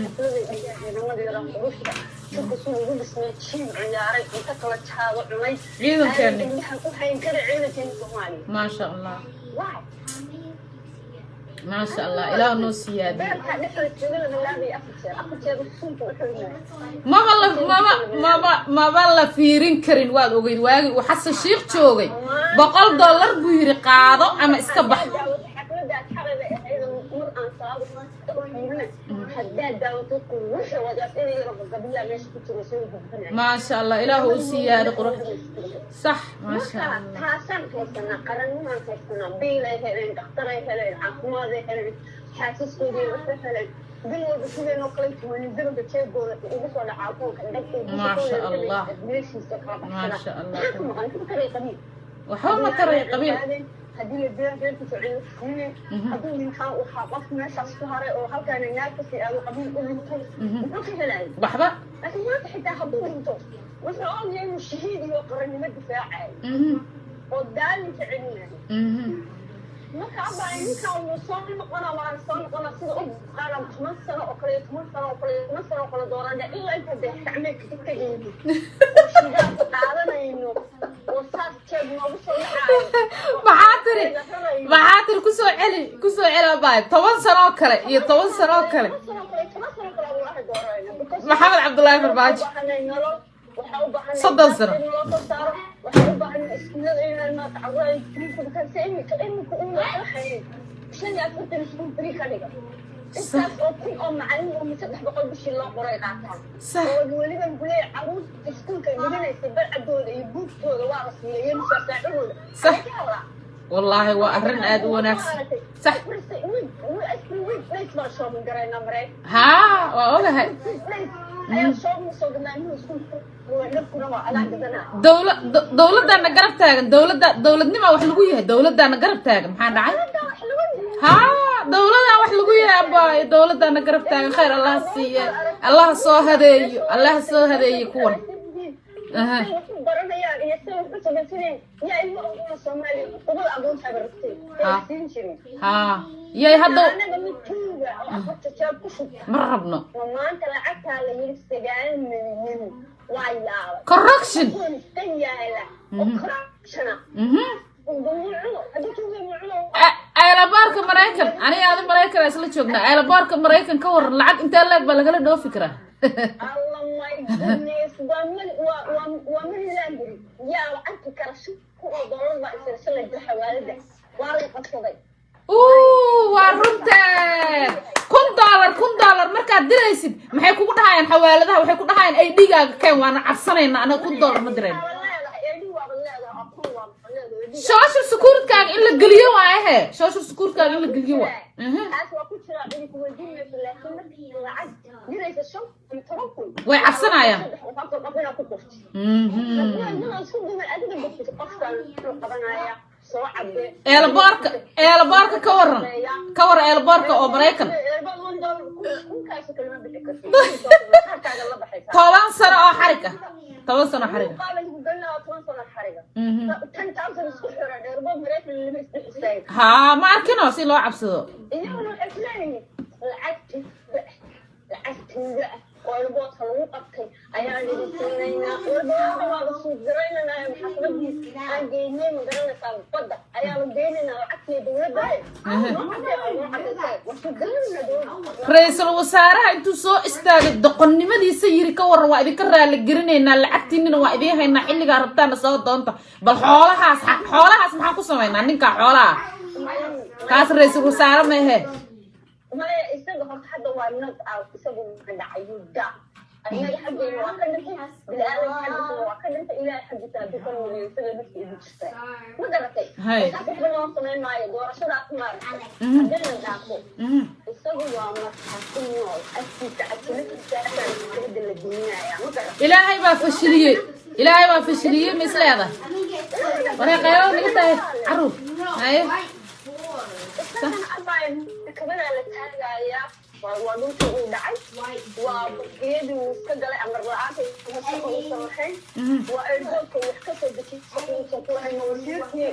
Xafladay dhigeen ciidamada yaraa quruxda jirka si ugu dhismay, jiim ciyaaray, inta kala jaado cunay. Ciidankeeni. Indhahan u hayn kara ciidankeeni Soomaaliya. Maasha Allah. Why? Maasha Allah, Ilaah noo siyaadiyo. Beerka dhexda jooga la bilaabay afar jeer, afar jeer suunka u xirmay. Maba la maba la fiirin karin. Waad ogeyd waagi uu Xasan Shiikh joogay, $100 buu yidhi qaado ama iska bax. Xafladaas xalay bay ahayd mar aan salaada fiirina. Haddaad daawato quruxda wadaas inay yaro gabiyaa meesha ku jiro soo gudbinaya. Maasha Allah, Ilaah uu siyaado qurux, sax, maasha Marka Allah. Taasaan haysanaa, qarannimaan haysanaa, biilay heleen, dhakhtaray heleen, caafimaad heleen, xaasaskoodii waxay heleen. Bil walba sideenoo kale tumanidabada jeegooda ugu soo dhacaa akoonka. Maasha Allah. Meeshiisa kala baxsana. Maasha Allah. Maxaa ka maqan? Ka taray qabiil? Waxba ma taray qabiil. Haddii la dila reerkiisa cid siinin, hadduu ninkaan waxaa qof meeshaas ku haray oo halkaana naag kasii aado, qabiil u dhintay, muxuu ka helaya? Waxba. Laakiin maanta xitaa hadduu dhinto, wuxuu ogyahay inuu shahiid iyo qarannimo difaacayo oo daalinka celinayo. Marka abaa, ninkaan wuu soo noqona, waana soo noqona sida u qaadan 10 sano oo kale, 10 sano oo kale, 10 sano oo kale doorana, ilaa inta dee gacmeedka ka tegayno oo shidaalka qaadanayno oo saas jeeg noogu soo dhacaayo. Maxaa tiri? Maxaa tiri? Kusoo celi, kusoo celi abaa. 10 sano oo kale iyo 10 sano oo kale. 10 sano oo kale, 10 sano oo kale wallaahi dooranayna because Maxamed Cabdullaahi Farmaajo. waxaa u baahanay nolol, waxaa u baahanay 30 sano. in loo soo saaro, waxaa u baahanay iskuullada inaan maanta carruur ay free ku dhigtaan, si imika un waxba haynin 45 iskuul free ka dhiga, intaas oo kun oo macallin oo 300 bishii loo qoray qaataan. Oo weliba guleey carruurta iskuulka dhiganaysa barcadooda iyo buugtooda waa la siiya iyo musaasaacahooda. Ka hadlaa. Wallaahi waa arrin aad u wanaagsan, sax. Every week days baan shopping garaynaa Mareykan. Haa, waa ogahay. Days ayaan shopping soo gadnaa, ilmuhu iskuulka dharkuna waa adaa gadanaa. Dowladdaana garab taagan, dowladda, dowladnimaa wax lagu yahay, dowladdaana garab taagan. Maxaa dhacay? Dowladda wax lagu yahay. Haa, dowladaa wax lagu yahay abaayo, dowladdaana garab taagan. Khayr Allah siiye, Allah soo hadeeyo, Allah soo hadeeyo kuwan. Aha. Say wax u baranayaan iyo say wax u samaysanayaan yaa ilmo ogona Soomaaliya qubada agoontaaba rabtay ay siin jirin. Haa, yay hadda Anaga mid tuuga oo afarta jeeb ku shubta ma rabno. Oo maanta lacagtaa la yiri 9 milyan, waa yaabay. Corruption. Kuwan iskan yaala oo corruptiona. Mucuno haddii tuuga mucuno. Airportka Maraykan, aniga adi Maraykan isla joognaa. Airportka Maraykan ka waran, lacag intee leeg baa lagala dhoofi karaa? Allah, my goodness, waa mil waa waa waa million yaa la arki kara. $5,000 baa isla shalay xawaalada waa la qabsaday. Uu, waa runteed. $1,000, $1,000 markaad diraysid, maxay kugu dhahayaan xawaaladaha? Waxay ku dhahayaan ID-gaaga keen. Waana cabsanayna anaga, $1,000 ma dirayn. Waaba leedahay ID, waaba leedahay aqoon, waaba leedahay. Social securitykaaga in la geliyo waaye he, social securitykaaga in la geliyo waa. Taas waa ku jira, cidi ku weydiin mayso, laakiin markii lacag diraysa 15,000, Way cabsanayaan. saddex qof, afar qof inaad ku qortid. Haddii isku duman adiga dirtid, qofkan wuxuu qabanaya soo cabe. Airportka, airportka ka waran, ka waran airportka oo Maraykan? Kunkaas kalama bixi kartid, kaarkaaga la baxaysaa. 10 sano oo xarig ah, 10 sano oo xarig ah. Qaaba lagu gelinaa 10 sano xariga. 10,000 isku xiran airport Maraykan lama isdhex istaagin. Haa, ma arkino si loo cabsado. Iyaguna waxay ku leeyihiin lacagtiisa, lacagtiida oo airportka lagu qabtay ayaan idin siinaynaa. Airportka waaba suuqgaraynanaa, maxkamadii aan geynay, ma garanaysaa, badda ayaanu geynaynaa lacagtii dowladda. Noo cadee, waa suuqgaraynanaa dowladda. Ra-iisul wasaaraha intuu soo istaagay doqonnimadiisa yiri, ka waran, waa idinka raali gelinaynaa, lacagtiinina waa idiin haynaa, xilligaa rabtaana soo doonta. Bal xoolahaas, xoolahaas maxaan ku samaynaa? Ninkaa xoolaha kaas ra-iisul wasaare maehe. Maya, isaga horta hadda waa not out. Isagu ma dhacay da, annaga xaggeena waa ka dhintay, bini-aadanka xaggiisana waa ka dhintay, Ilaahay xaggiisa hadduu ka nooliyo isaga nafta igu jirtaa, ma garatay? Taas waxba loo samayn maayo. Doorashadaas maaragtay haddii la dhaafo, isagu waa markhaati nool, afkiisa cajaladiisa asaa maxkamadda la gelinaya, ma garatay? Ilaahay baa fashiliyey, Ilaahay baa fashiliyey. Ma isleedahay waree qaylo naga tahay caruur haye? Isagana abaayo maxkamadaa la taagayaa. Waa dhulkii uu dhacay, waa bangiyadii uu iska galay amar la-aanta, shaqo uusan lahayn, waa airportka wax ka soo dejiyay, shaqo uusan ku lahayn, wasiirkii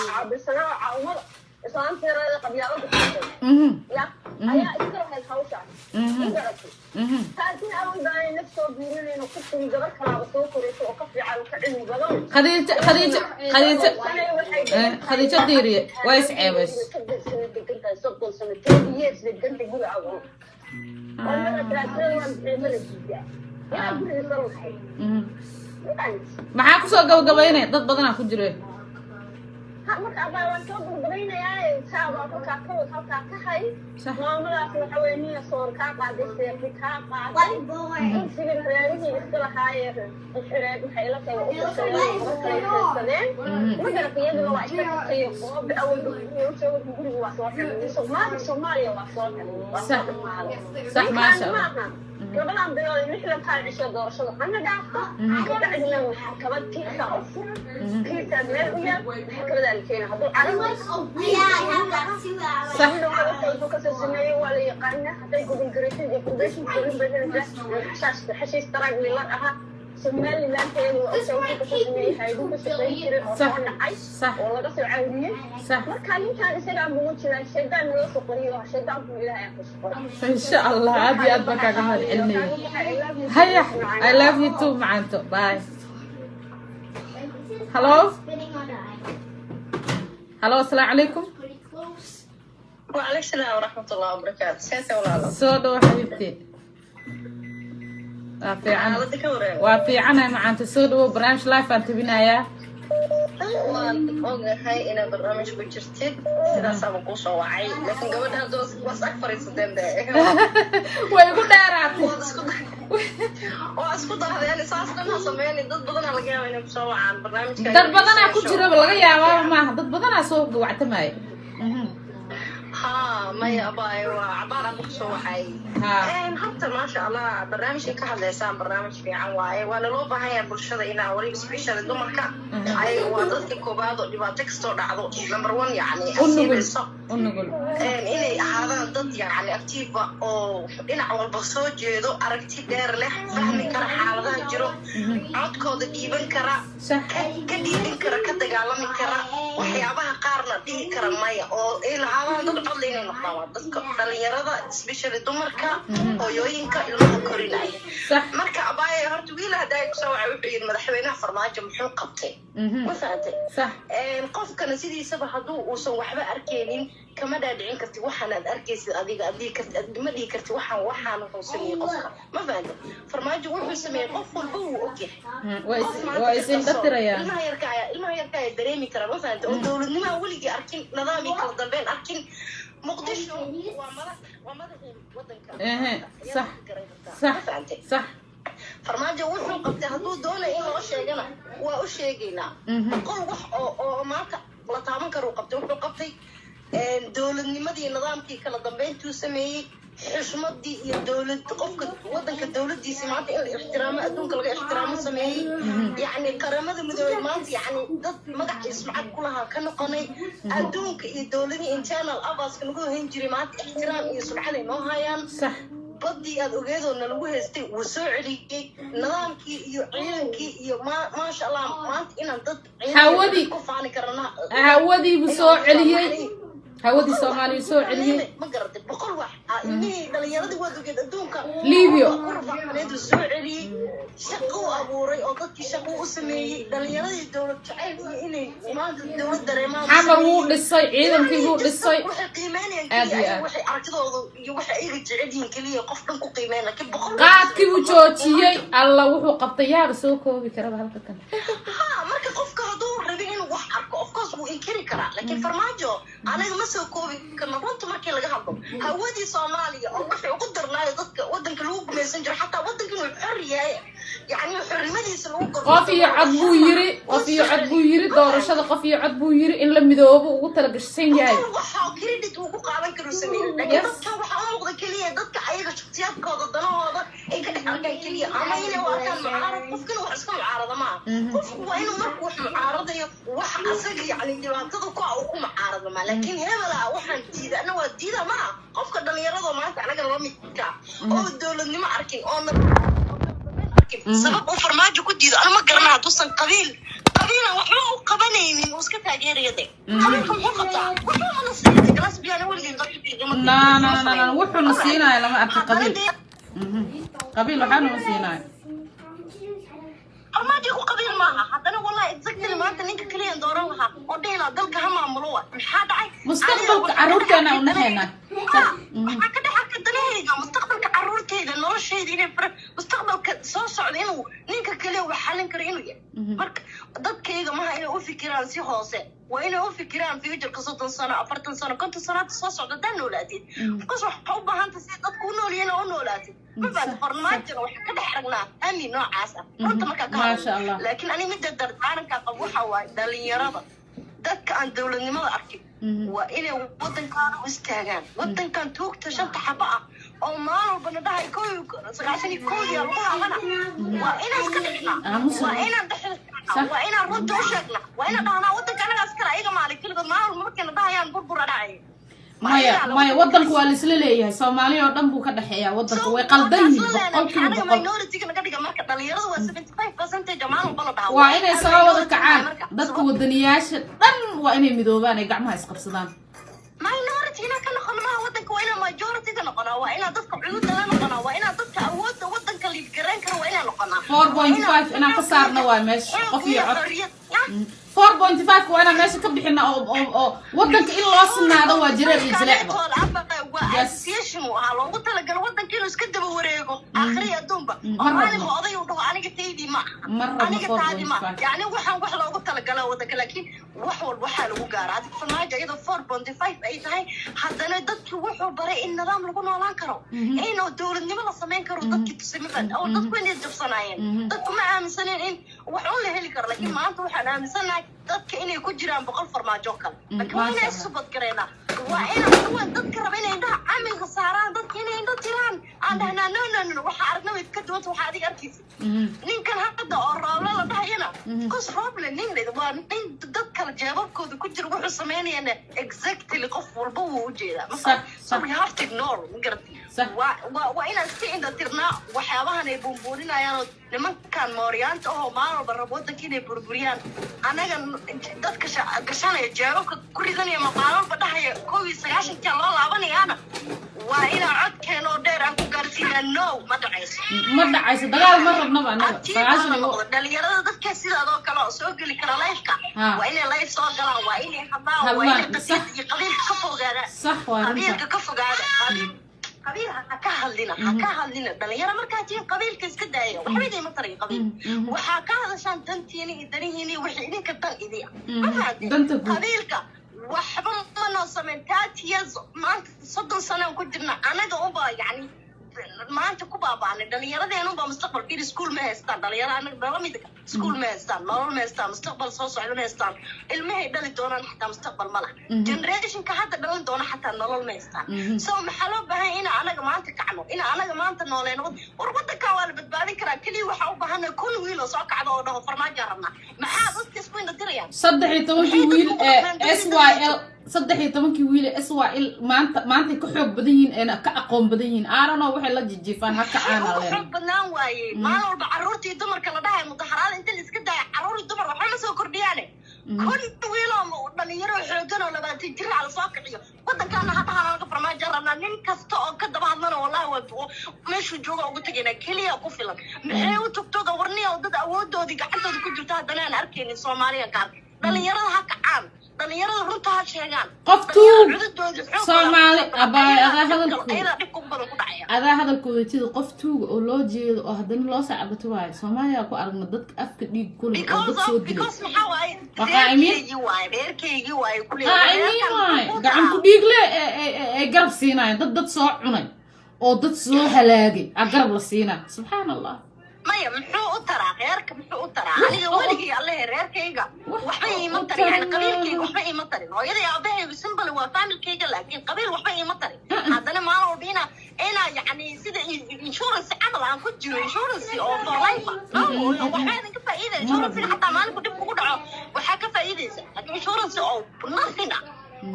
caabilsanaa caawimada islaanteerada qabyaalada kusay ya ayaa iska lahayd hawshaas, ma garatay? Taasina awal baanay naf soo biirinayno, kursigii gabar kalaaba soo koraysa oo ka fiican oo ka cilmi badan. Khadiijo, Khadiijo, Khadiijo, Khadiijo Diiriye waa is ceebays. 30 sano degantahay, 30 sano, 30 years degantay guri agoon oo mara tiraasada waa bixiyay, mala diidaa yaa guriga soo lahayd. Maxaa kusoo gabagabaynaya? Dad badanaa ku jira. Marka abaa waan soo gabagabaynayaa, saabaa halkaa ka wad, halkaa ka hay. Maamadaas waxa weye nina soor kaa qaaday, seefi kaa qaaday, kursigan reerihii iska lahaayee xireed waxay ila tahay waa u tashadeen, kale kaysadeen, ma garatay? Iyaduna waa iska tagtay goobe awalba usoo guriga waa soo xirmay, Soomaali Soomaaliya waa soo xirmay, waa soo dhamaaday. Sax, maasha Allah. Maaha labadan bilood, 60-kan cisho doorashada hana dhaafto, kabacdina maxkamad kiisa u furan, kiisaa meel u yaal, maxkamadaa la keena hadduu carab wuxuu kasoo sameeyey waa la yaqaanaa. Hadday gobol garaysan iyo probation fulin bay helaysaa. Xashiis daraag la ahaa Somaliland iyadu waa ogtaa wuxuu kasoo sameeyey, hay'aduu ka shaqayn jiray oo soo dhacay oo laga soo caawiyey. Marka ninkan isagaa mugu jiraa, shaydaan naloo soo qoriyo, shaydaanku Ilaahay aan ku qoray. Insha Allah, aad iyo aad baan kaaga mahad celinaya. Haya, I love you too, macanto. Bye. Hello, hello, asalaamu calaykum. وعليكم السلام ورحمة الله وبركاته، سيتي ولا؟ Soo dhawo xabiibti, waa fiican. Xaaladda ka wareeg. Waa fiicanahay macaanta, soo dhawo. Barnaamij live aan tabinayaa. Waan ogahay inaad barnaamij ku jirtid, sidaasaaba kuu soo wacay, laakiin gabadha hadda was ag fariisateen de. Way igu dheeraatay. Waa isku dahdeen, saas dhan ha sameynin. Dad badanaa laga yaaba inay kusoo wacaan barnaamijka. Dad badanaa ku jiraba, laga yaabaaba maaha, dad badanaa soo gawactamaya. Ha, maya abaay, waa cabaar aan kusoo wacay. Horta maasha Allah, barnaamijka ka hadlaysaan barnaamij fiican waaye, waana loo baahan yahay bulshada inaa waliba, especially dumarka, ayaga waa dadka koobaad oo dhibaato kastoo dhacdo number one yacni U nugul. asiibayso. U nugul. Inay ahaadaan dad yacni active oo dhinac walba soo jeedo, aragti dheer leh, fahmi kara xaaladaha jiro, codkooda dhiiban kara, ka dhiibin kara, ka dagaalami kara waxyaabaha qaarna, dhihi kara maya, oo ay lahaadaan dad codle inay noqdaan. Waa dadka dhalinyarada, especially dumarka, hooyooyinka ilmaha korinaya. Marka abaaye, horta wiil haddaa kusoo wacay wuxuu yidhi madaxweynaha Farmaajo. Farmaajo muxuu qabtay? Ma fahantay? Sax. Qofkana sidiisaba hadduu uusan waxba arkaynin, kama dhaadhicin kartid waxaan aad arkaysid. Adiga aad dhihi kartid, ma dhihi kartid waxaan wuxuu sameeyey qofka. Ma fahantay? Farmaajo wuxuu sameeyey qof walba wuu ogyahay. Waa is indhatirayaan. Ilmaha yarka ayaa dareemi karaa, ma fahantay? Oo dowladnimaha weligii arkin, nidaam iyo kala dambeyn arkin. Muqdisho waa madax, waa madaxii wadanka. Sax. Ma fahantay? Sax. Farmaajo wuxuu qabtay, hadduu doonayo in loo sheegana, waa u sheegaynaa. 100 wax oo maanta la taaban karo qabtay. Wuxuu qabtay dowladnimadii, nidaamkii kala dambeyntuu sameeyey, xushmadii iyo dowlad, qofka wadanka dowladiisa maanta in la ixtiraamo, adduunka laga ixtiraamo sameeyey. Yacni Qaramada Midoobey maanta, yacni dad magac iyo sumcad ku lahaa ka noqonay adduunka, iyo dowladihii internal affairs-ka nagu hayn jiray maanta ixtiraam iyo sumcaday noo hayaan. Badii aad ogeedoo nalagu haystay wuu soo celiyey, nidaamkii iyo ciidankii iyo maasha Allah, maanta inaan dad ku faani karana. Hawadiibuu soo celiyey, hawadii Soomaaliya soo celiyey. Ma garatay? 100 wax ilmihii dhalinyaradii waad ogeed adduunka Libiya ku rafaaqaneedu soo celiyey, shaqo u abuuray oo dadkii shaqo u sameeyey, dhalinyaradii dowlad jacayl iyo inay maanta dowlad dareemaan. Xamar wuu dhisay, ciidankii wuu dhisay. Waxay qiimeynayaan Aad iyo keliya aad. waxay aragtidooda iyo waxay ayaga jecel yihiin keliya qof dhan ku qiimeyn, laakiin 100 Qaadkii buu joojiyey. Alla, wuxuu qabtay yaaba soo koobi karaba halka kan. Ha, marka qofka hadduu rabin inuu wax arko, of course wuu inkiri karaa, laakiin Farmaajo anaga ma soo koobi karno. Runta markii laga hadlo, hawadii Soomaaliya oo wixii ugu darnaayo dadka wadanka lagu gumaysan jiro, xataa wadanka inuu xor yahay, yacni xornimadiisa lagu Qof iyo cod buu yiri, qof iyo cod buu yiri, doorashada qof iyo cod buu yiri, in la midoobo ugu talagashan yahay. Waxa credit uu ku qaadan karo sameeyey, laakiin dadka waxaa u muuqda keliya dadka ayaga shakhsiyaadkooda, danahooda ay ka dhex arkaan keliya, ama inay u arkaan mucaarad. Qofkana wax iska mucaarada maaha. Qofku waa inuu markuu wax mucaaradayo, wax asaga yacni dhibaatada ku ah uu ku mucaarada maa, laakiin hebela waxaan diida, ana waa diida maaha. Qofka dhalinyarada maanta anaga laba midka oo dowladnimo arkin oo arkin, sabab uu Farmaajo ku diido ana ma garana, hadduusan qabiil, qabiilan waxba u qabanaynin, uu iska taageeraya. De qabiilka muxuu qabtaa? Wuxuu mana siinay galaas biyaana weligeen. Na na na na, wuxuuna siinaya lama arka qabiil. Qabiil waxaanuma siinaya. Farmaajo ku qabiil maaha. Haddana wallahi, exactly, maanta ninka kaliya dooran lahaa oo dhihi lahaa dalka ha maamulo wa maxaa dhacay? Mustaqbalka carruurteena u naxayna. Waxaa ka dhex arka danahayga, mustaqbalka carruurteyda, noloshayda, inay mustaqbalka soo socda inuu ninka kaliya wax xalin karo inuu yahay. Marka dadkayga maha inay u fikiraan si hoose, waa inay u fikiraan future-ka 30 sano, 40 sano, 50 sano hadda soo socda. Hadaa noolaatid, because waxaa u baahanta si dadku u noolyihiin oo u noolaatid. Ma fahamtay? Farmaajona waxaa ka dhex aragnaa hami noocaas ah, runta markaa ka Maasha hadlo. Allah. Laakiin ani midda dardaaranka qab waxa waaye, dhalinyarada, dadka aan dowladnimada arkin, waa inay wadankaana u istaagaan. Wadankan tuugta shanta xaba ah oo maalin walbana dhahay 91-dii lagu haabana, waa inaan iska dhicnaa. Aamusa. Waa inaan dhexilnaa, waa inaan runta u sheegnaa, waa inaan dhahnaa wadanka anagaa iskale, ayaga maalin keligood maalin walba markayna dhahayaan burbura dhacay. Maya, maya, wadanku waa laisla leeyahay. Soomaaliya oo dhan buu ka dhexeeyaa wadanka. Way qaldan yihiin 100%. Minority naga dhiga. Marka dhalinyaradu waa 75% oo maalin walba la dhahaa. Waa inay soo wada kacaan dadka wadaniyaasha dhan, waa inay midoobaan ay gacmaha isqabsadaan. Minority inaan ka noqono maaha wadanka, waa inaan majority ka noqonaa, waa inaan dadka cududa la noqonaa, waa inaan dadka awoodda wadanka lead gareyn kara waa inaan noqonaa. 4.5 inaan ka saarno waa meesha, qof iyo cod. 4.5 waa inaan meesha ka bixina oo wadanka in loo sinaado, waa jireer iyo jileecba. Waa association uu ahaa loogu talagalo wadanka inuu iska daba wareego aakhriya adduunba, oo Ma rabno. maalinba oday uu dhaho aniga taydii ma aha, Ma rabno. aniga taadii ma 4.5. yacni waxaan wax loogu talagala wadanka, laakiin wax walba waxaa lagu gaaraa. Adiga Farmaajo iyadoo 4.5 ay tahay, haddana dadkii wuxuu baray in nidaam lagu noolaan karo, inuu dowladnimo la samayn karo. Dadkii tusay, ma fahamtay? Oo dadku inay jabsanaayeen, dadku ma aaminsaneen in wax un la heli karo, laakiin maanta waxaan aaminsanahay dadka inay ku jiraan 100 Farmaajo kale. Laakiin waa Maasha inay Allah. isubadgareynaa, waa inaan kuwan dadka raba inay indhaha camilka saaraan, dadka inay indho tiraan, aan dhahnaa no, no, no, waxa aragna way ka duwanta waxa adiga arkaysa. Ninkan hadda oo Rooble la dhahayana, cause Rooble nin waa nin dad kale jeebabkooda ku jira, wuxuu samaynayana exactly qof walba wuu u jeedaa. Ma fahamtay? So we have to ignore, ma garatay? Waa inaan iska indha tirnaa waxyaabahan ay buunbuuninayaan oo nimankan mooryaanta ahoo maalin walba rabo wadanka inay burburiyaan. Anaga dadka gashanaya jeebabka ku ridanaya, maalin walba dhahaya 91-kaa loo laabanayaana, waa inaan codkeena oo dheer aan ku gaarsiinaa. No, ma Dhacayso. Ma dhacayso, dagaal ma rabnaba annaga. Active 90 ha iyo noqdo. Dhalinyarada dadka sidaadoo kale oo soo geli kara live-ka waa inay live soo galaan, waa inay hadlaan, waa inay Hadlaan, sax. qadiid iyo qabiilka ka fogaadaan. Sax, waa runta. Qabiilka ka fogaada, qabiil qabiil ha ka hadlina, ha ka hadlina. Dhalinyaro markaa tihiin, qabiilka iska daaya, waxba idiima tarayo qabiil. Waxaa ka hadashaan dantiina iyo danihiina iyo wixii idinka dan idi ah. Ma fahanteen? Danta guud. Qabiilka waxba ma noo samayn. 30 years, maanta 30 sanaan ku jirna, anaga unbaa yani maanta ku baabaanay. Dhalinyaradeen unbaa mustaqbal bir iskuul ma haystaan. Dhalinyaro anaga nala mid iskuul ma haystaan, nolol ma haystaan, mustaqbal soo socda ma haystaan. Ilmahay dhali doonaan xataa mustaqbal ma laha. Generationka hadda dhalan doona xataa nolol ma haystaan. So maxaa loo baahan? Ina anaga maanta kacno, ina anaga maanta nooleeno. War wadankan waa la badbaadin karaa. Keliya waxaa u baahana 1000 wiil oo soo kacda oo dhaho farmaajo rabnaa. Maxaa dadka isku indatirayaan? 13-kii wiil ee SYL, 13-kii wiil ee SYL maanta maantay ka xoog badan yihiin eena ka aqoon badan yihiin. Aarano waxay la jijiifaan ha kacaan. Ugu aleen xoog badnaan waaye. Maalin walba carruurtii dumarka la dhahay mudaharaada inta la iska daaya, carruur iyo dumar waxba ma soo kordhiyaane. 1000 wiil oo dhalinyaro xoogan oo 20 jir ah lasoo kiciyo, wadankaana hadhaha laga farmaajo rabnaa. Nin kasta oo ka daba hadlana, wallahi waa meeshuu jooga ugu tagaynaa. Keliya ku filan. Maxay u tugtoga warniya oo dad awoodoodii gacantooda ku jirto haddana aan arkaynin? Soomaaliya ka arkay. Dhalinyarada ha kacaan, dhalinyarada runta ha sheegaan. Qof tuug Cududooda xoog. Soomaali abaay, adaa hadalku Ayadaa dhibka ugu badan ku dhacaya. Adaa hadalkooda tida qof tuuga oo loo jeedo oo haddana loo sacbato waayo. Soomaaliya ku aragna dadka afka dhiig ku leh oo Because dad of soo dilay. Because maxaa waaye? Waa qaa'imiin. Reerkeygii waaye, reerkeygii waaye kuleeyahay. Qaa'imiin waaye, gacan ku dhiig le ee garab siinaya dad soo cunay oo dad soo halaagay a garab la siinaa. Subxaan Allah. Maya, muxuu u taraa reerka? Muxuu u taraa? Aniga weligii allehe reerkayga Wax waxba iima u tarin yani. taraa. Qabiilkayga waxba iima tarin. Hooyaday aabahaygu simple waa familkayga, laakiin qabiil waxba iima tarin. Haddana maalin walba ina yani sida insurance camal aan ku jiro, insurance oo for life ah. No, waxba idin ka faa'iida insurance. Xataa maalinku dhib kugu dhaco waxaa ka faa'iidaysa, laakiin insurance oo nothing ah,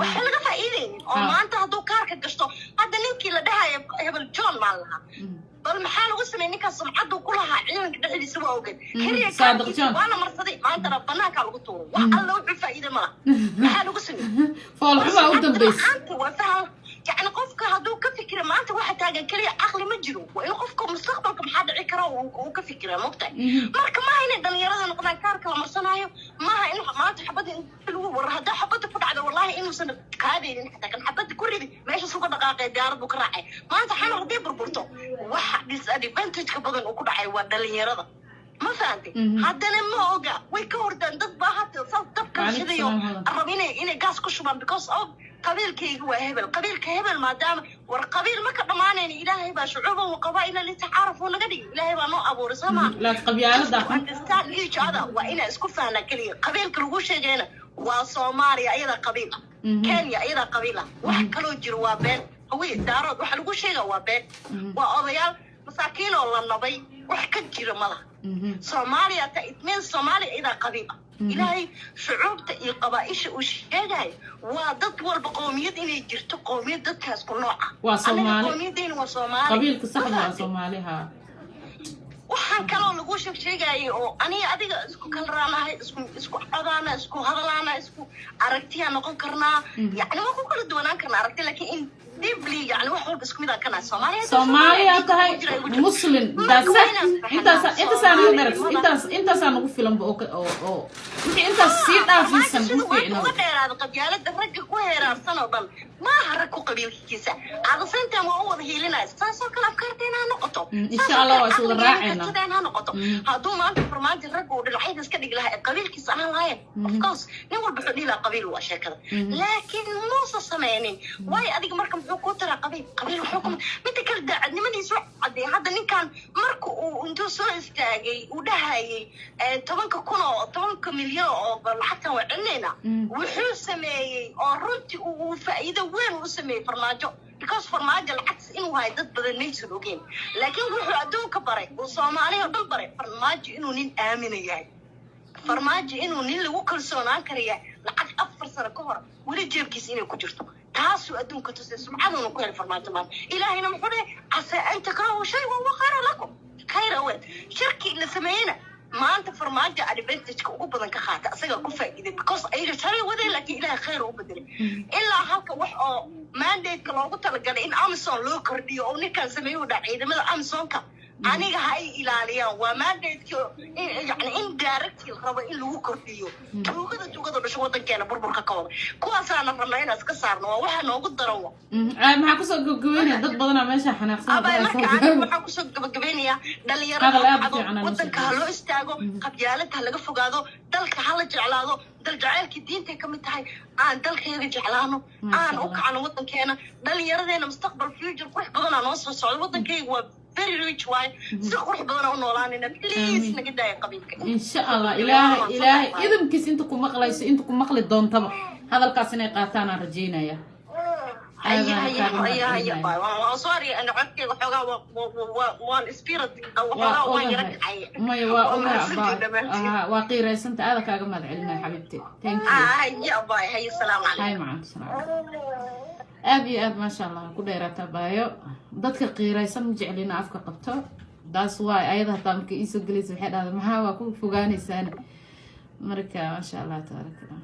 waxa laga faa'iidaynin oo maanta hadduu kaarka gashto. Hadda ninkii la dhahayo hebel John maan lahaa, bal maxaa lagu sameeyey ninkaas? Sumcaddu ku lahaa ciidanka dhexdiisa waa ogeed. Keliya Saadiq kaarkiisa John. waa la marsaday, maantana banaankaa lagu tuuray. Wax alla wuxuu faa'iide ma laha. Maxaa lagu sameeyey? Foolxumaa u dambaysa. La'aanta waa faham. Yani qofka hadduu ka fikira maanta waxa taagan keliya, caqli ma jiro. Waa in qofka mustaqbalka maxaa dhici kara uu ka fikira, mogtahay? Marka maaha inay dhalinyarada noqdaan kaarka la marsanaayo. Maaha in maanta xabadda in lagu war haddaa xabadda ku dhacdo, wallahi inuusan qaadaynin xataa kan xabadda ku ridi meesha uga dhaqaaqay, diyaarad buu ka raacay. Maanta Xamar haddii burburto, waxa disadvantage-ka badan uu ku dhacay waa dhalinyarada. Ma fahantay? Haddana ma oga, way ka hordaan. Dad baa hadda saas dabka Waalaikum shidayo salaam, hodan. rab inay gaas ku shubaan because of qabiilkayga waa hebel, qabiilka hebel. Maadaama war qabiil ma ka dhammaanayna, Ilaahay baa shucuuban wa qabaa'ila litacaarafu naga dhigi. Ilaahay baa noo abuuray, soo maa? Laakiin qabyaalada To understand each other waa inaa isku fahnaa. Keliya qabiilka lagu sheegayna waa Soomaaliya ayadaa qabiil ah, Kenya ayadaa qabiil ah. Wax kaloo jiro waa been. Hawiye, Daarood waxa lagu sheega waa been, waa odayaal masaakiin oo la nabay. Wax ka jira ma laha. Soomaaliya ta, it means Soomaaliya iyadaa qabiil ah. Ilaahay shucuubta iyo qabaaisha uu sheegayo waa dad walba qowmiyad inay jirto, qowmiyad dadkaas ku nooc ah. Waa Anaga Soomaali. Qowmiyadeyna waa Soomaali. Qabiilka saxda Ma waa fahamtay? Soomaali, haa. Waxaan kaloo lagu sheeg sheegayay oo aniga adiga isku kalraanahay, isku codaana, isku hadalaana, isku aragtiyaa noqon karnaa. Yani waa ku kala duwanaan karnaa aragti, laakiin in deeply yani wax walba isku mid aan kanahay. Soomaaliya. Soomaaliya tahay, Muslim. Marka waa inaan intaas fahanaa intaasaa nagu dherag. Soomaalinimada. Intaasaa nagu filanba oo oo wixii intaas sii dhaafisan Sida ma waa fiicno. Uga dheeraada qabyaalada ragga ku heeraarsan oo dhan maaha rag ku qabiilkiisa at the same time waa u wada hiilinaya. Saasoo kale afkaarteena ha noqoto. Insha Allah waa is wada raacayna. Sideen ha noqoto. Hadduu maanta Farmaajo ragga uu dhinacyada iska dhigi lahaa ee qabiilkiisa ahaan lahayn, of course nin walba wuxuu dhihi lahaa qabiil waa sheekada, laakiin muusa sameynin. Waayo adiga marka muxuu kuu taraa qabiil? Qabiil wuxuu ku midda kale daacadnimadiisu caddeey. Hadda ninkan marka uu intuu soo istaagay uu dhahayay 10-ka kun oo 10-ka milyan oo lacagtan waa celinaynaa, wuxuu sameeyey oo runtii uu faa'iido weyn u sameeyey Farmaajo, because Farmaajo lacagtas inuu hayo dad badan maysan ogeyn, laakiin wuxuu adduunka baray, uu Soomaaliya oo dhan baray Farmaajo inuu nin aamina yahay, Farmaajo inuu nin lagu kalsoonaan karaya. Lacag 4 sano ka hor weli jeebkiisa inay ku jirto, taasuu adduunka tusay, sumcaduuna ku helay Farmaajo maanta. Ilaahayna muxuu dhahay? Casaa an takrahu shay wahuwa khayra lakum. Khayra weyn shirki la sameeyena maanta Farmaajo advantage-ka ugu badan ka qaata, asagaa ku faa'iiday, because ayaga shalay wadeen, laakiin Ilaahay khayr u bedelay. Ilaa halka wax oo mandate-ka loogu talagalay in AMISOM loo kordhiyo oo ninkaan sameeyey u dhaca ciidamada AMISOMka. Aniga ha ay ilaaliyaan, waa mandate-kii, yani indirectly rabo in lagu kordhiyo tuugada, tuugada dhasho wadankeena burburka ka wada. Kuwaasaana rabnaa inaan iska saarno, waa waxaa noogu daran wa. Maxaa kusoo gabagabeynaya? Dad badanaa meesha xanaaqsan. Abay, marka aniga waxaan kusoo gabagabeynayaa, dhalinyarada Hadal aad u kacdo, fiican aan wadanka ha loo istaago, qabyaalada ha laga fogaado, dalka ha la jeclaado. Dal jaceylkii diintay ka mid tahay. Aan dalkayaga jeclaano, aan u kacno wadankeena, dhalinyaradeena mustaqbal, future qurux badanaa noo soo socdo. Wadankayga waa very rich waaye, si qurux badanaa u noolaanayna. Please, naga daaya qabiilka. Insha Allah, Ilaahay, Ilaahay idinkiis, inta ku maqlayso, inta ku maqli doontaba, hadalkaas inay qaataan aan rajeynaya. Haya, haya, haya, haya, bye. Waan sorry, ana codkayga xoogaa waan spirit Waa waxoogaa waan yara ogahay. Kacay. Maya, waa Waa ogahay. mahadsantihiin Abaa. dhammaantiin. Aha, waa qiiraysanta, aada kaaga mahad celinaya, xabiibti, thank you. Haya, bye, haya, salaamu calaykum. Hay macaan, salaam. Aad iyo aad, maasha Allah, ku dheeraata baayo. Dadka qiiraysan ma jeclina afka qabto. Taas waay ayada hataa markay iisoo gelaysa waxay dhahda, "Maxaa waa ku fogaanaysaana?" Marka maasha Allah, tabaaraka Allah.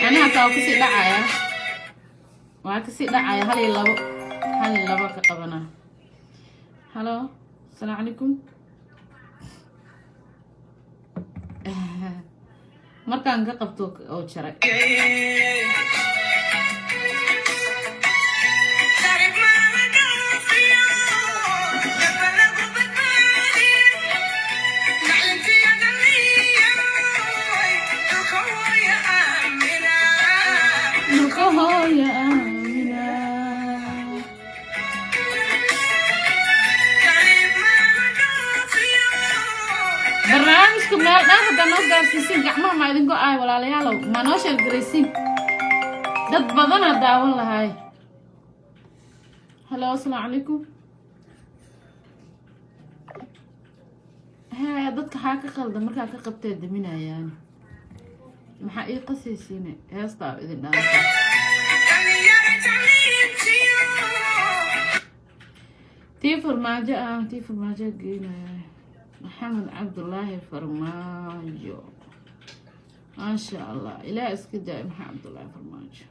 Ani hataa waa kasii dhacaya, waa kasii dhacaya. Hal iyo labo, hal iyo labo ka qabanaa. Halo, asalaamu calaykum. Markaan ka qabto oo jaray. Dhulka hooya aamina. Barnaamijka meel dhan haddaa noo gaarsiisin, gacmaha maa idin go-aay? Walaalayaalow, maa noo sheergaraysiin? Dad badanaa daawan lahaay. Halo, asalaamu calaykum. Hee, dadka xaa ka qaldan markaa ka qabtee daminayaan? Maxaa ii qasaysiine? Heestaa idin dhaanta. Tii Farmaajo ah, tii Farmaajo geynaya. Maxamed Cabdulaahi Farmaajo, maasha Allah, Ilaah iska daay. Maxamed Cabdulaahi Farmaajo.